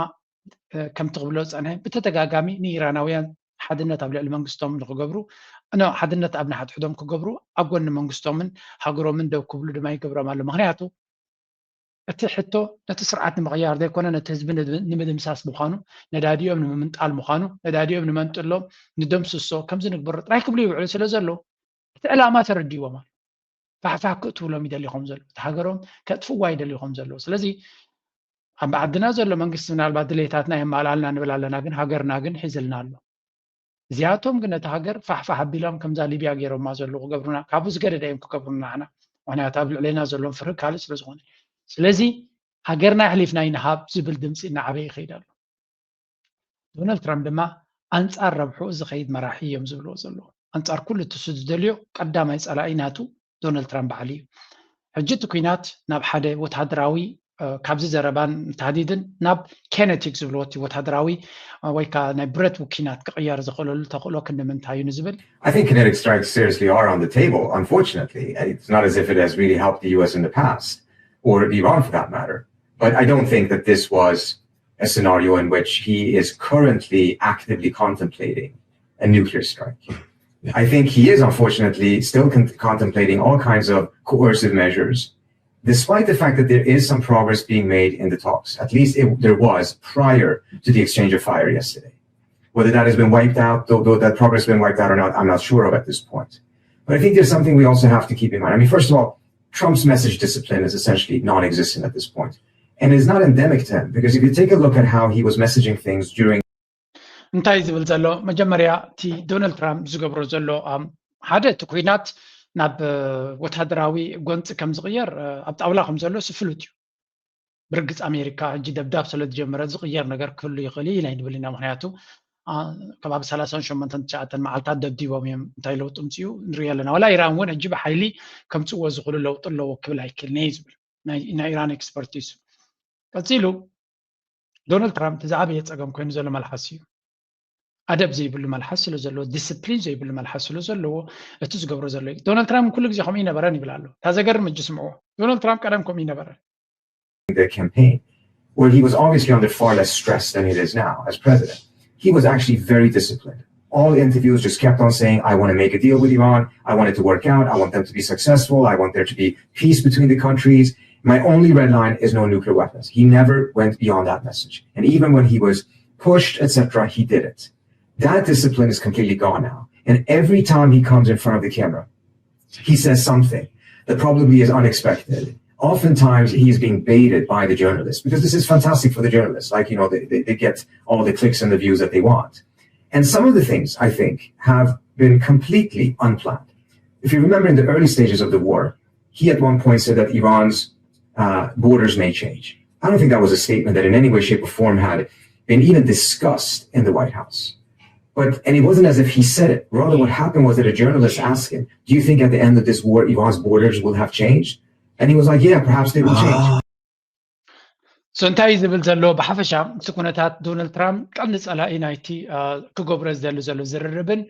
ከምቲ ክብሎ ዝፀንሐ ብተደጋጋሚ ንኢራናውያን ሓድነት ኣብ ልዕሊ መንግስቶም ንክገብሩ፣ ሓድነት ኣብ ንሓድሕዶም ክገብሩ ኣብ ጎኒ መንግስቶምን ሃገሮምን ደው ክብሉ ድማ ይገብሮም ኣሎ። ምክንያቱ እቲ ሕቶ ነቲ ስርዓት ንምቕያር ዘይኮነ ነቲ ህዝቢ ንምድምሳስ ምዃኑ፣ ነዳዲኦም ንምምንጣል ምዃኑ፣ ነዳዲኦም ንመንጥሎ፣ ንደምስሶ፣ ከምዚ ንግበሮ ጥራይ ክብሉ ይውዕሉ ስለ ዘለዉ እቲ ዕላማ ተረዲዎም ኣሎ። ፋሕፋሕ ክእትውሎም ይደልዩ ከም ዘለዉ፣ እቲ ሃገሮም ከጥፍዋ ይደልዩ ከም ዘለዉ። ስለዚ ኣብ ዓድና ዘሎ መንግስቲ ምናልባት ድሌታትና የማልኣልና ንብል ኣለና፣ ግን ሃገርና ግን ሒዝልና ኣሎ። እዚኣቶም ግን ነቲ ሃገር ፋሕፋሕ ኣቢሎም ከምዛ ሊብያ ገይሮማ ዘለዉ ክገብሩና፣ ካብኡ ዝገደደ እዮም ክገብሩና ንዓና። ምክንያቱ ኣብ ልዕሌና ዘለዎም ፍርሂ ካልእ ስለ ዝኾነ። ስለዚ ሃገርና ኣሕሊፍና ይንሃብ ዝብል ድምፂ እናዓበየ ይኸይድ ኣሎ። ዶናልድ ትራምፕ ድማ ኣንፃር ረብሕኡ ዝኸይድ መራሒ እዮም ዝብልዎ ዘለዉ። ኣንፃር ኩሉ እቲ እሱ ዝደልዮ ቀዳማይ ፀላኢ ናቱ ዶናልድ ትራምፕ ባዕሉ እዩ። ሕጂ እቲ ኩናት ናብ ሓደ ወታደራዊ ካብዚ ዘረባን ተሃዲድን ናብ ኬነቲክ ዝብልዎ እቲ ወታደራዊ ወይ ከዓ ናይ ብረት ውኪናት ክቕየር ዝኽእለሉ ተኽእሎ ክንዲ ምንታይ እዩ ንዝብል I think kinetic strikes seriously are on the table, unfortunately. It's not as if it has really helped the U S in the past, or Iran for that matter. But I don't think that this was a scenario in which he is currently actively contemplating a nuclear strike. I think he is unfortunately still con- contemplating all kinds of coercive measures, despite the fact that there is some progress being made in the talks. At least it, there was prior to the exchange of fire yesterday. Whether that has been wiped out, though, though that progress has been wiped out or not, I'm not sure of at this point. But I think there's something we also have to keep in mind. I mean, first of all, Trump's message discipline is essentially non existent at this point. And it's not endemic to him, because if you take a look at how he was messaging things during እንታይ ዝብል ዘሎ መጀመርያ እቲ ዶናልድ ትራምፕ ዝገብሮ ዘሎ ሓደ እቲ ኩናት ናብ ወታደራዊ ጎንፂ ከም ዝቕየር ኣብ ጣውላ ከም ዘሎ ስፍሉጥ እዩ። ብርግፅ ኣሜሪካ ሕጂ ደብዳብ ስለ ዝጀመረ ዝቕየር ነገር ክህሉ ይኽእል እዩ ኢልና ይንብል ኢና። ምክንያቱ ከባቢ ሰላሳን ሸሞንተን ትሽዓተን መዓልታት ደብዲቦም እዮም እንታይ ለውጢ ምፅኡ ንሪኦ ኣለና። ዋላ ኢራን እውን ሕጂ ብሓይሊ ከምፅዎ ዝኽእሉ ለውጢ ኣለዎ ክብል ኣይክእልን እየ ዝብል ናይ ኢራን ኤክስፐርት እዩ። ቀፂሉ ዶናልድ ትራምፕ እቲ ዝዓበየ ፀገም ኮይኑ ዘሎ መልሓስ እዩ። ኣደብ ዘይብሉ መልሓስ ስለ ዘለዎ፣ ዲስፕሊን ዘይብሉ መልሓስ ስለ ዘለዎ፣ እቲ ዝገብሮ ዘሎ እዩ። ዶናልድ ትራምፕ ኩሉ ግዜ ከምኡ ይነበረን ይብል ኣሎ። እታ ዘገርም እጅ ስምዕዎ። ዶናልድ ትራምፕ ቀደም ከምኡ ይነበረን። Their campaign, where he was obviously under far less stress than it is now as president. He was actually very disciplined. All interviews just kept on saying, I want to make a deal with Iran. I want it to work out. I want them to be successful. I want there to be peace between the countries. My only red line is no nuclear weapons. He never went beyond that message. And even when he was pushed, et cetera, he did it. That discipline is completely gone now. And every time he comes in front of the camera, he says something that probably is unexpected. Oftentimes, he is being baited by the journalists, because this is fantastic for the journalists. Like, you know, they, they, they get all the clicks and the views that they want. And some of the things, I think, have been completely unplanned. If you remember, in the early stages of the war, he at one point said that Iran's uh, borders may change. I don't think that was a statement that in any way, shape, or form had been even discussed in the White House. But, and it wasn't as if he said it. Rather, what happened was that a journalist asked him, do you think at the end of this war, Iran's borders will have changed? And he was like, yeah, perhaps they will change. So እንታይ እዩ ዝብል ዘሎ? ብሓፈሻ እቲ ኩነታት፣ ዶናልድ ትራምፕ ቀንዲ ጸላኢ ናይቲ ክገብሮ ዝደሊ ዘሎ ዝርርብን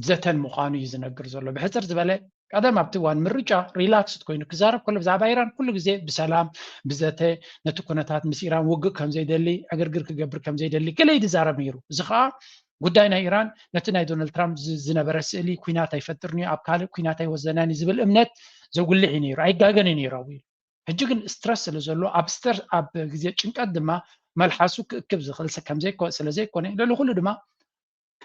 ዘተን ምዃኑ እዩ ዝነግር ዘሎ። ብሕጽር ዝበለ፣ ቀደም ኣብቲ እዋን ምርጫ ሪላክስድ ኮይኑ ክዛረብ ከሎ፣ ብዛዕባ ኢራን ኩሉ ግዜ ብሰላም፣ ብዘተ፣ ነቲ ኩነታት ምስ ኢራን ውግእ ከም ዘይደሊ፣ ዕግርግር ክገብር ከም ዘይደሊ ገለ እዩ ዝዛረብ ነይሩ። እዚ ኸኣ ጉዳይ ናይ ኢራን ነቲ ናይ ዶናልድ ትራምፕ ዝነበረ ስእሊ፣ ኩናት ኣይፈጥርን እዩ፣ ኣብ ካልእ ኩናት ኣይወስደናን እዩ ዝብል እምነት ዘጉልሕ እዩ ነይሩ። ኣይጋገን እዩ ነይሩ ኣብኡ ኢሉ። ሕጂ ግን ስትረስ ስለ ዘሎ፣ ኣብ ስትረስ፣ ኣብ ግዜ ጭንቀት ድማ መልሓሱ ክእክብ ዝኽእል ሰብ ከም ዘይኮ-፣ ስለ ዘይኮነ፣ ልዕሊ ኩሉ ድማ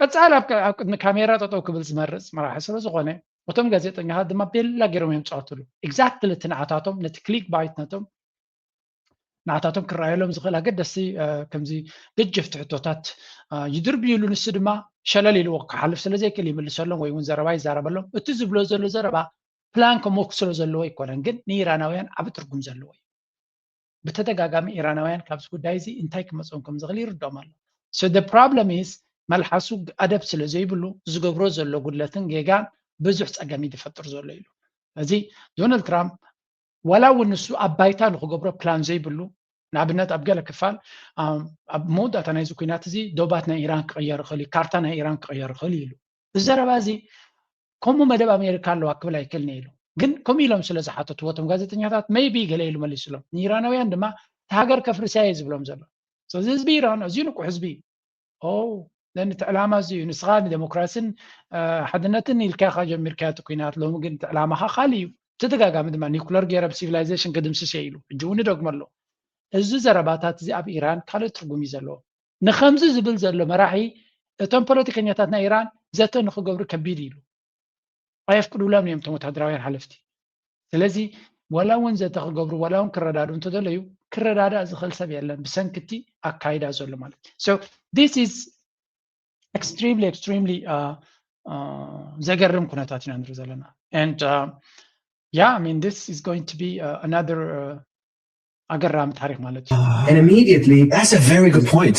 ቀጻሊ ኣብ ቅ-፣ ኣብ ቅድሚ ካሜራ ጠጠው ክብል ዝመርጽ መራሒ ስለ ዝኾነ፣ እቶም ጋዜጠኛታት ድማ ቤላ ገይሮም እዮም ዝጻወትሉ። ኤግዛክትሊ እቲ ንዓታቶም፣ ነቲ ክሊክ ባይት ነቶም፣ ንዓታቶም ክረኣየሎም ዝኽእል ኣገደስቲ፣ እ፣ ከምዚ ገጀፍቲ ሕቶታት፣ እ፣ ይድርብይሉ። ንሱ ድማ ሸለል ኢልዎ ክሓልፍ ስለ ዘይክእል ይምልሰሎም ወይ እውን ዘረባ ይዛረበሎም። እቲ ዝብሎ ዘሎ ዘረባ ፕላን ከምኡ ስለ ዘለዎ ኣይኮነን፣ ግን ንኢራናውያን ዓቢ ትርጉም ዘለዎ እዩ። ብተደጋጋሚ ኢራናውያን ካብዚ ጉዳይ እዚ እንታይ ክመጾም ከም ዝኽእል ይርድኦም ኣሎ። So the problem is፣ መልሓሱ ኣደብ ስለ ዘይብሉ ዝገብሮ ዘሎ ጉድለትን ጌጋን ብዙሕ ጸገም እዩ ዝፈጥር ዘሎ ኢሉ። እዚ ዶናልድ ትራምፕ ዋላ እውን ንሱ ኣብ ባይታ ንክገብሮ ፕላን ዘይብሉ፣ ንኣብነት ኣብ ገለ ክፋል፣ ኣብ መወዳእታ ናይዚ ኩናት እዚ ዶባት ናይ ኢራን ክቕየር ይኽእል እዩ፣ ካርታ ናይ ኢራን ክቕየር ይኽእል እዩ ኢሉ። እዚ ዘረባ እዚ ከምኡ መደብ ኣሜሪካ ኣለዋ ክብል ኣይክእልን ኢሉ። ግን ከምኡ ኢሎም ስለ ዝሓተትዎ እቶም ጋዜጠኛታት፣ ሜይቢ ገለ ኢሉ መሊሱሎም። ንኢራናውያን ድማ እቲ ሃገር ከፍርሳ እየ ዝብሎም ዘሎ። ስለዚ ህዝቢ ኢራን ኣዝዩ ንቁሕ ህዝቢ እዩ። ኦ፣ ለኒ እቲ ዕላማ እዚ እዩ። ንስኻ ንዴሞክራሲን፣ እ፣ ሓድነትን ኢልካ ኢኻ ጀሚርካዮ እቲ ኩናት፣ ሎሚ ግን እቲ ዕላማኻ ካልእ እዩ። ተደጋጋሚ ድማ ኒኩለር ገይረ ብሲቪላይዜሽን ክድምስስ እየ ኢሉ። ሕጂ እውን ይደግሞ ኣሎ። እዚ ዘረባታት እዚ ኣብ ኢራን ካልእ ትርጉም እዩ ዘለዎ። ንኸምዚ ዝብል ዘሎ መራሒ እቶም ፖለቲከኛታት ናይ ኢራን ዘተ ንኽገብሩ ከቢድ እዩ ኢሉ። ኣየፍቅዱሎም እዮም እቶም ወታደራውያን ሓለፍቲ። ስለዚ ዋላ እውን ዘተ ክገብሩ፣ ዋላ እውን ክረዳድኡ እንተደለዩ፣ ክረዳዳእ ዝኽእል ሰብ የለን ብሰንኪ እቲ ኣካይዳ ዘሎ ማለት እዩ። So this is extremely, extremely, uh, uh, ዘገርም ኩነታት ኢና ንርኢ ዘለና። And, uh, yeah, I mean, this is going to be, uh, another, uh, ኣገራሚ ታሪኽ ማለት እዩ። And immediately, That's a very good point.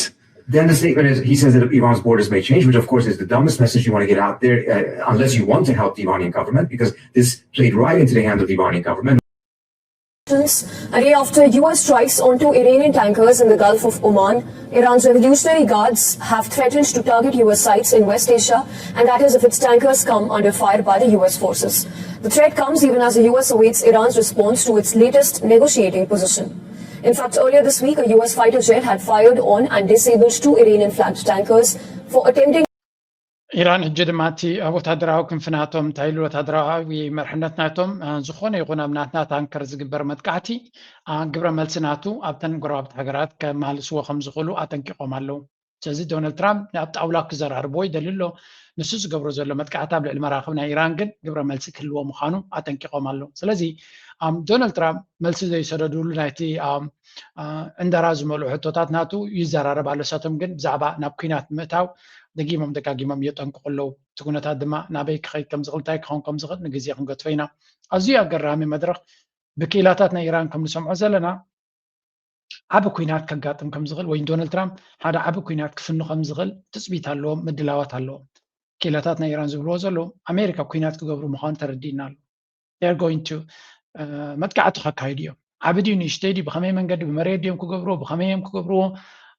then the statement is, he says that Iran's borders may change, which of course is the dumbest message you want to get out there, uh, unless you want to help the Iranian government, because this played right into the hands of the Iranian government. A day after U S strikes on two Iranian tankers in the Gulf of Oman, Iran's Revolutionary Guards have threatened to target U S sites in West Asia, and that is if its tankers come under fire by the U S forces. The threat comes even as the U S awaits Iran's response to its latest negotiating position. In fact, earlier this week, a U S fighter jet had fired on and disabled two Iranian flagged tankers for attempting ኢራን ሕጂ ድማ እቲ ወታደራዊ ክንፊ ናቶም እንታይ ኢሉ፣ ወታደራዊ መርሕነት ናቶም፣ እ፣ ዝኾነ ይኹን ኣብ ናትና ታንከር ዝግበር መጥቃዕቲ፣ እ፣ ግብረ መልሲ ናቱ ኣብተን ጎረባብቲ ሃገራት ከማልስዎ ከም ዝኽእሉ ኣጠንቂቖም ኣለዉ። ስለዚ ዶናልድ ትራምፕ ኣብ ጣውላ ክዘራርብዎ ይደሊ ኣሎ። ንሱ ዝገብሮ ዘሎ መጥቃዕቲ ኣብ ልዕሊ መራኽብ ናይ ኢራን ግን ግብረ መልሲ ክህልዎ ምዃኑ ኣጠንቂቖም ኣለዉ። ስለዚ፣ ኣም፣ ዶናልድ ትራምፕ መልሲ ዘይሰደድሉ ናይቲ፣ ኣም፣ እ፣ ዕንደራ ዝመልኡ ሕቶታት ናቱ ይዘራረብ ኣሎ። ንሳቶም ግን ብዛዕባ ናብ ኲናት ምእታው ደጊሞም ደጋጊሞም የጠንቅቑ ኣለዉ። እቲ ኩነታት ድማ ናበይ ክኸይድ ከም ዝኽእል፣ እንታይ ክኸውን ከም ዝኽእል ንግዜ ክንገድፎ ኢና። ኣዝዩ ኣገራሚ መድረኽ። ብክኢላታት ናይ ኢራን ከም ንሰምዖ ዘለና፣ ዓቢ ኲናት ከጋጥም ከም ዝኽእል ወይ ዶናልድ ትራምፕ ሓደ ዓቢ ኲናት ክፍኑ ከም ዝኽእል ትጽቢት ኣለዎም፣ ምድላዋት ኣለዎም። ክኢላታት ናይ ኢራን ዝብልዎ ዘለዉ፣ ኣሜሪካ ኲናት ክገብሩ ምዃኑ ተረዲእና ኣሎ። They're going to፣ እ፣ መጥቃዕቲ ከካይዱ እዮም። ዓቢ ድዩ ንእሽተይ ድዩ፣ ብኸመይ መንገዲ፣ ብመሬት ድዮም ክገብርዎ፣ ብኸመይ እዮም ክገብርዎ፣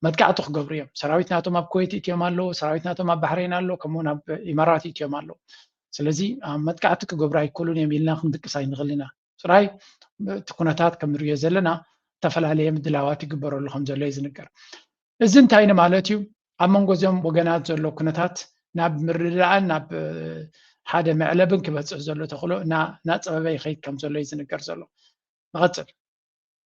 መጥቃዕቲ ክገብሩ እዮም። ሰራዊት ናቶም ኣብ ኩዌት እትዮም ኣለዉ፣ ሰራዊት ናቶም ኣብ ባሕሬን ኣሎ፣ ከምኡውን ኣብ ኢማራት እትዮም ኣለዉ። ስለዚ መጥቃዕቲ ክገብሩ ኣይክእሉን እዮም ኢልና ክንድቅስ ኣይንኽእል ኢና። ጥራይ እቲ ኩነታት ከም ንሪኦ ዘለና ዝተፈላለየ ምድላዋት ይግበረሉ ከም ዘሎ እዩ ዝንገር። እዚ እንታይ ንማለት እዩ? ኣብ መንጎ እዚኦም ወገናት ዘሎ ኩነታት ናብ ምርድዳእን ናብ ሓደ መዕለብን ክበፅሕ ዘሎ ተኽእሎ እናፀበበ ይኸይድ ከም ዘሎ እዩ ዝንገር ዘሎ። ንቐፅል።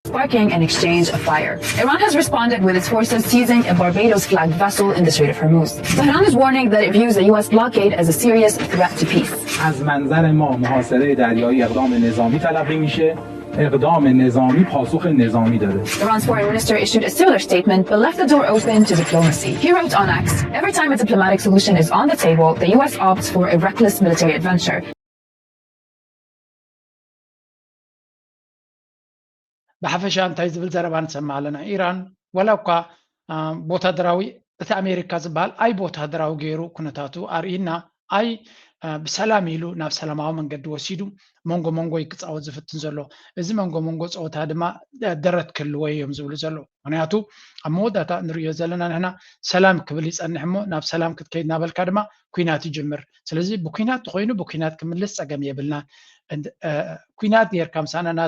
sparking an exchange of fire. Iran has responded with its forces seizing a Barbados-flagged vessel in the Strait of Hormuz. Tehran is warning that it views the U S blockade as a serious threat to peace. از منظر ما محاصره دریایی اقدام نظامی تلقی میشه. اقدام نظامی پاسخ نظامی داره. Iran's foreign minister issued a similar statement but left the door open to diplomacy. He wrote on X, "Every time a diplomatic solution is on the table, the U S opts for a reckless military adventure." ብሓፈሻ እንታይ ዝብል ዘረባ ንሰምዕ ኣለና? ኢራን ዋላ እኳ ወታደራዊ፣ እቲ ኣሜሪካ ዝበሃል ኣይ ብወታደራዊ ገይሩ ኩነታቱ ኣርእይና፣ ኣይ ብሰላም ኢሉ ናብ ሰላማዊ መንገዲ ወሲዱ መንጎ መንጎ ክፃወት ዝፍትን ዘሎ። እዚ መንጎ መንጎ ፀወታ ድማ ደረት ክህልዎ እዮም ዝብሉ ዘለዉ። ምክንያቱ ኣብ መወዳእታ ንሪኦ ዘለና ንሕና ሰላም ክብል ይፀንሕ እሞ ናብ ሰላም ክትከይድ እናበልካ ድማ ኩናት ይጅምር። ስለዚ ብኩናት ተኮይኑ ብኩናት ክምልስ ፀገም የብልና። ኩናት ጌርካ ምሳና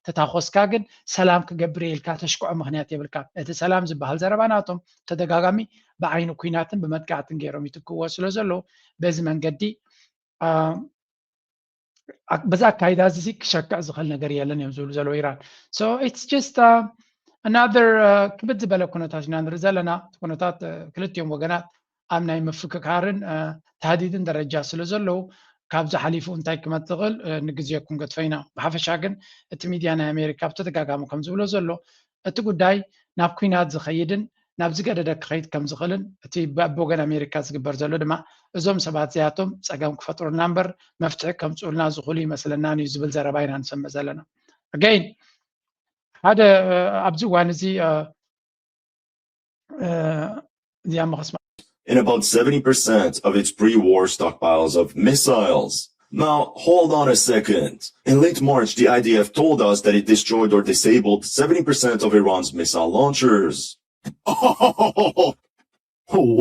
ተታኮስካ ግን ሰላም ክገብር ኢልካ ተሽክዖ ምክንያት የብልካ። እቲ ሰላም ዝበሃል ዘረባ ናቶም ተደጋጋሚ ብዓይኒ ኩናትን ብመጥቃዕትን ገይሮም ይትክዎ ስለ ዘለዉ በዚ መንገዲ በዛ ኣካይዳ እዚ ክሸክዕ ዝኽእል ነገር የለን እዮም ዝብሉ ዘለዉ ኢራን። So it's just another ክብድ ዝበለ ኩነታት ኢና ንርኢ ዘለና። ኩነታት ክልቲኦም ወገናት ኣብ ናይ ምፍክካርን ታህዲድን ደረጃ ስለ ዘለዉ ካብዚ ሓሊፉ እንታይ ክመፅእ ይኽእል ንግዜ ክንገድፎ ኢና። ብሓፈሻ ግን እቲ ሚድያ ናይ ኣሜሪካ ብተደጋጋሚ ከም ዝብሎ ዘሎ እቲ ጉዳይ ናብ ኩናት ዝኸይድን ናብ ዝገደደ ክኸይድ ከም ዝኽእልን እቲ ብወገን ኣሜሪካ ዝግበር ዘሎ ድማ እዞም ሰባት እዚኣቶም ፀገም ክፈጥሩልና እምበር መፍትሒ ከምፅኡልና ዝኽእሉ ይመስለናን እዩ ዝብል ዘረባ ኢና ንሰምዕ ዘለና። Again ሓደ ኣብዚ እዋን እዚ እዚኣ መኸስማ in about seventy percent of its pre-war stockpiles of missiles. Now, hold on a second. In late March, the I D F told us that it destroyed or disabled seventy percent of Iran's missile launchers.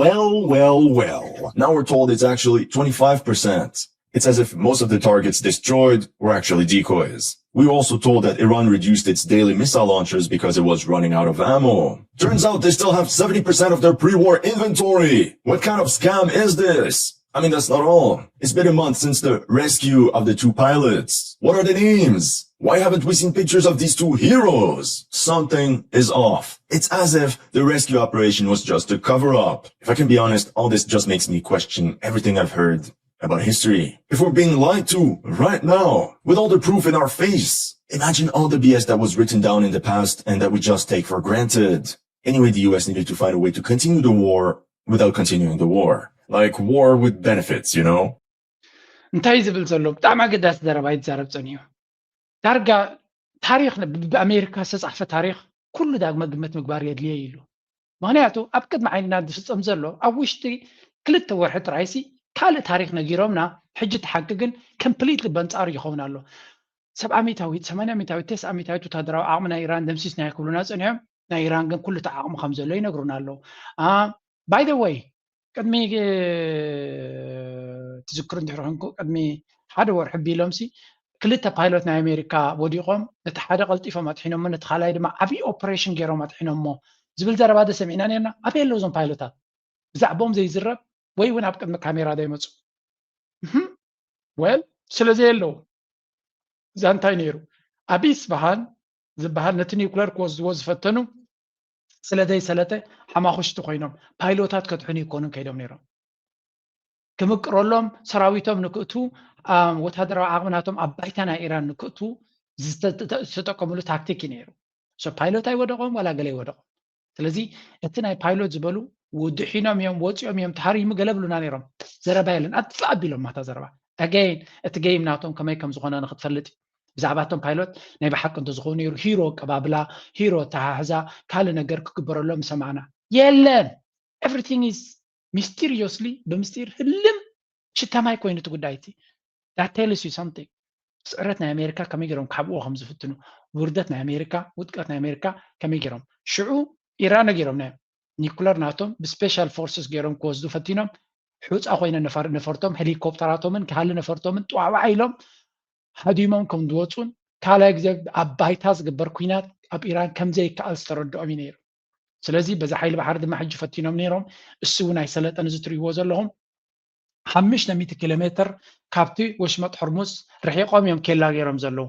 Well, well, well. Now we're told it's actually twenty-five percent. It's as if most of the targets destroyed were actually decoys. We were also told that Iran reduced its daily missile launchers because it was running out of ammo. Turns out they still have seventy percent of their pre-war inventory. What kind of scam is this? I mean, that's not all. It's been a month since the rescue of the two pilots. What are the names? Why haven't we seen pictures of these two heroes? Something is off. It's as if the rescue operation was just a cover up. If I can be honest, all this just makes me question everything I've heard about history. If we're being lied to right now, with all the proof in our face, imagine all the B S that was written down in the past and that we just take for granted. Anyway, the U S needed to find a way to continue the war without continuing the war. Like war with benefits, you know? እንታይ ዝብል ዘሎ ብጣዕሚ ኣገዳሲ ዘረባ ይዛረብ ጸኒሑ። ዳርጋ ታሪኽ ብኣሜሪካ ዝተጻሕፈ ታሪኽ ኩሉ ዳግመ ግምት ምግባር የድልየ ኢሉ። ምክንያቱ ኣብ ቅድሚ ዓይንና ዝፍጸም ዘሎ ኣብ ውሽጢ ክልተ ወርሒ ጥራይሲ ካልእ ታሪኽ ነጊሮምና፣ ሕጂ እቲ ሓቂ ግን ኮምፕሊትሊ በንጻሩ ይኸውን ኣሎ። ሰብዓ ሚታዊት፣ ሰማንያ ሚታዊት፣ ተስዓ ሚታዊት ወታደራዊ ዓቕሚ ናይ ኢራን ደምሲስናዮ ክብሉና ጸኒሖም። ናይ ኢራን ግን ኩሉ እቲ ዓቕሚ ከም ዘሎ ይነግሩና ኣለዉ። By the way ቅድሚ ትዝክሩ እንድሕር ኮንኩ ቅድሚ ሓደ ወርሒ ቢሎምሲ ክልተ ፓይሎት ናይ ኣሜሪካ ወዲቖም ነቲ ሓደ ቀልጢፎም ኣጥሒኖሞ ነቲ ካልኣይ ድማ ዓብዪ ኦፕሬሽን ገይሮም ኣጥሒኖሞ ዝብል ዘረባ ዶ ሰሚዕና ነርና? ኣበይ ኣለዉ እዞም ፓይሎታት? ብዛዕባኦም ዘይዝረብ ወይ እውን ኣብ ቅድሚ ካሜራ ዘይመፁ? Well ስለ ዘየለዉ እዛ እንታይ ነይሩ? ኣብ ኢስፋሃን ዝበሃል ነቲ ኒውክለር ክወስድዎ ዝፈተኑ ስለ ዘይሰለጠ ሓማኹሽቲ ኮይኖም ፓይሎታት ከድሕኑ ይኮኑን ከይዶም ነይሮም። ክምቅረሎም ሰራዊቶም ንክእቱ ወታደራዊ ዓቕሚ ናቶም ኣብ ባይታ ናይ ኢራን ንክእቱ ዝተጠቀምሉ ታክቲክ እዩ ነይሩ። ሶ ፓይሎት ኣይወደቖም ዋላ ገለ ኣይወደቖም። ስለዚ እቲ ናይ ፓይሎት ዝበሉ ድሒኖም እዮም ወፂኦም እዮም ተሃሪሙ ገለ ብሉና ነይሮም። ዘረባ የለን ኣጥፍእ ኣቢሎም ማታ ዘረባ። Again እቲ ጌም ናቶም ከመይ ከም ዝኾነ ንክትፈልጥ ብዛዕባ እቶም ፓይሎት ናይ ብሓቂ እንተዝኾኑ ነይሩ ሂሮ ኣቀባብላ ሂሮ ኣተሓሕዛ ካልእ ነገር ክግበረሎም ምሰማዕና። የለን። Everything is mysteriously ብምስጢር ህልም ሽታ ማይ ኮይኑ እቲ ጉዳይ እቲ that tells you something። ስዕረት ናይ ኣሜሪካ ከመይ ገይሮም ክሓብእዎ ከም ዝፍትኑ ውርደት ናይ ኣሜሪካ ውድቀት ናይ ኣሜሪካ ከመይ ገይሮም ሽዑ ኢራን ነጊሮምናዮም። ኒኩለር ናቶም ብስፔሻል ፎርስስ ገይሮም ክወስዱ ፈቲኖም። ሑፃ ኮይነ ነፈርቶም ሄሊኮፕተራቶምን ክሃሊ ነፈርቶምን ጠዋዕዋዕ ኢሎም ሃዲሞም ከም ዝወፁን ካልኣይ ግዜ ኣብ ባይታ ዝግበር ኩናት ኣብ ኢራን ከም ዘይከኣል ዝተረድኦም እዩ ነይሩ። ስለዚ በዚ ሓይሊ ባሕሪ ድማ ሕጂ ፈቲኖም ነይሮም። እሱ እውን ኣይሰለጠን። እዚ ትርእይዎ ዘለኹም ሓሙሽተ ሚእቲ ኪሎ ሜትር ካብቲ ወሽመጥ ሕርሙዝ ርሒቖም እዮም ኬላ ገይሮም ዘለዉ።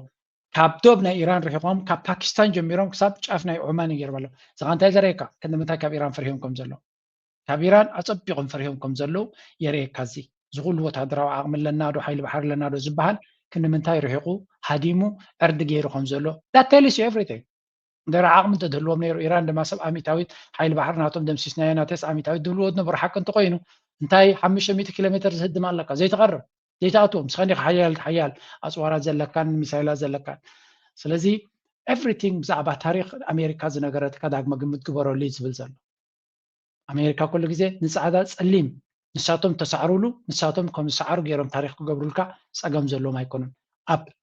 ካብ ዶብ ናይ ኢራን ርሒቖም ካብ ፓኪስታን ጀሚሮም ክሳብ ጫፍ ናይ ዑማን ገይሮም ኣለዉ። እዚ እንታይ ዘርእየካ? ክንምንታይ ካብ ኢራን ፈሪሆም ከም ዘለዉ፣ ካብ ኢራን ኣጸቢቖም ፈሪሆም ከም ዘለዉ የርእየካ። እዚ ዝኹሉ ወታደራዊ ዓቕሚ ኣለና ዶ ሓይሊ ባሕሪ ኣለና ዶ ዝበሃል ክንምንታይ ርሒቑ ሃዲሙ ዕርዲ ገይሩ ከም ዘሎ that tells you everything። እንተ ዓቕሚ እንተዝህልዎም ነይሩ ኢራን ድማ ሰብ ኣሚታዊት ሓይሊ ባሕሪ ናቶም ደምሲስናዮ ናተስ ኣሚታዊት ዝብልዎ ዝነበሩ ሓቂ እንተኮይኑ እንታይ ሓሙሽተ ሚእቲ ኪሎ ሜትር ዝህድም ኣለካ ዘይትቐርብ ዘይትኣትዎም ስኸኒ ሓያል ሓያል ኣፅዋራት ዘለካን ሚሳይላት ዘለካን። ስለዚ everything ብዛዕባ ታሪክ ኣሜሪካ ዝነገረትካ ዳግመ ግምት ግበረሉ እዩ ዝብል ዘሎ። ኣሜሪካ ኩሉ ግዜ ንፃዕዳ ፀሊም ንሳቶም ተሳዕሩሉ ንሳቶም ከም ዝሰዓሩ ገይሮም ታሪክ ክገብሩልካ ፀገም ዘለዎም ኣይኮኑን።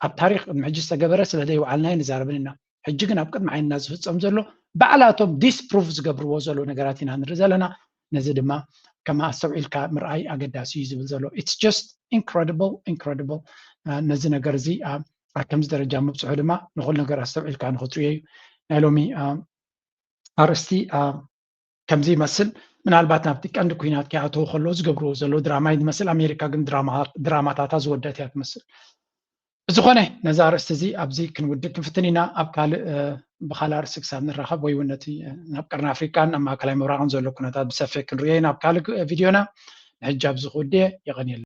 ኣብ ታሪክ ሕጂ ዝተገበረ ስለ ዘይወዓልናዮ ንዛረብን ኢና። ሕጂ ግን ኣብ ቅድሚ ዓይንና ዝፍፀም ዘሎ ባዕላቶም disprove ዝገብርዎ ዘሎ ነገራት ኢና ንርኢ ዘለና። ነዚ ድማ ከም ኣስተውዒልካ ምርኣይ ኣገዳሲ እዩ ዝብል ዘሎ። It's just incredible, incredible። ነዚ ነገር እዚ ኣብ ከምዚ ደረጃ ምብፅሑ ድማ ንኩሉ ነገር ኣስተውዒልካ ንክትርእዮ እዩ። ናይ ሎሚ ኣርእስቲ ከምዚ ይመስል። ምናልባት ናብቲ ቀንዲ ኩናት ከይኣተዉ ከለዉ ዝገብርዎ ዘለዉ ድራማ እዩ ዝመስል። ኣሜሪካ ግን ድራማታታ ዝወደት እያ ትመስል። ብዝኾነ ነዚ ኣርእስቲ እዚ ኣብዚ ክንውድእ ክንፍትን ኢና። ኣብ ካልእ ብካልእ ኣርእስቲ ክሳብ ንራኸብ ወይ እውን ነቲ ናብ ቀርኒ ኣፍሪቃን ኣብ ማእከላይ ምብራቕን ዘሎ ኩነታት ብሰፊሕ ክንርእዮ ኢና ኣብ ካልእ ቪድዮና። ንሕጂ ኣብዚ ክውድእ እየ። የቐንየልና።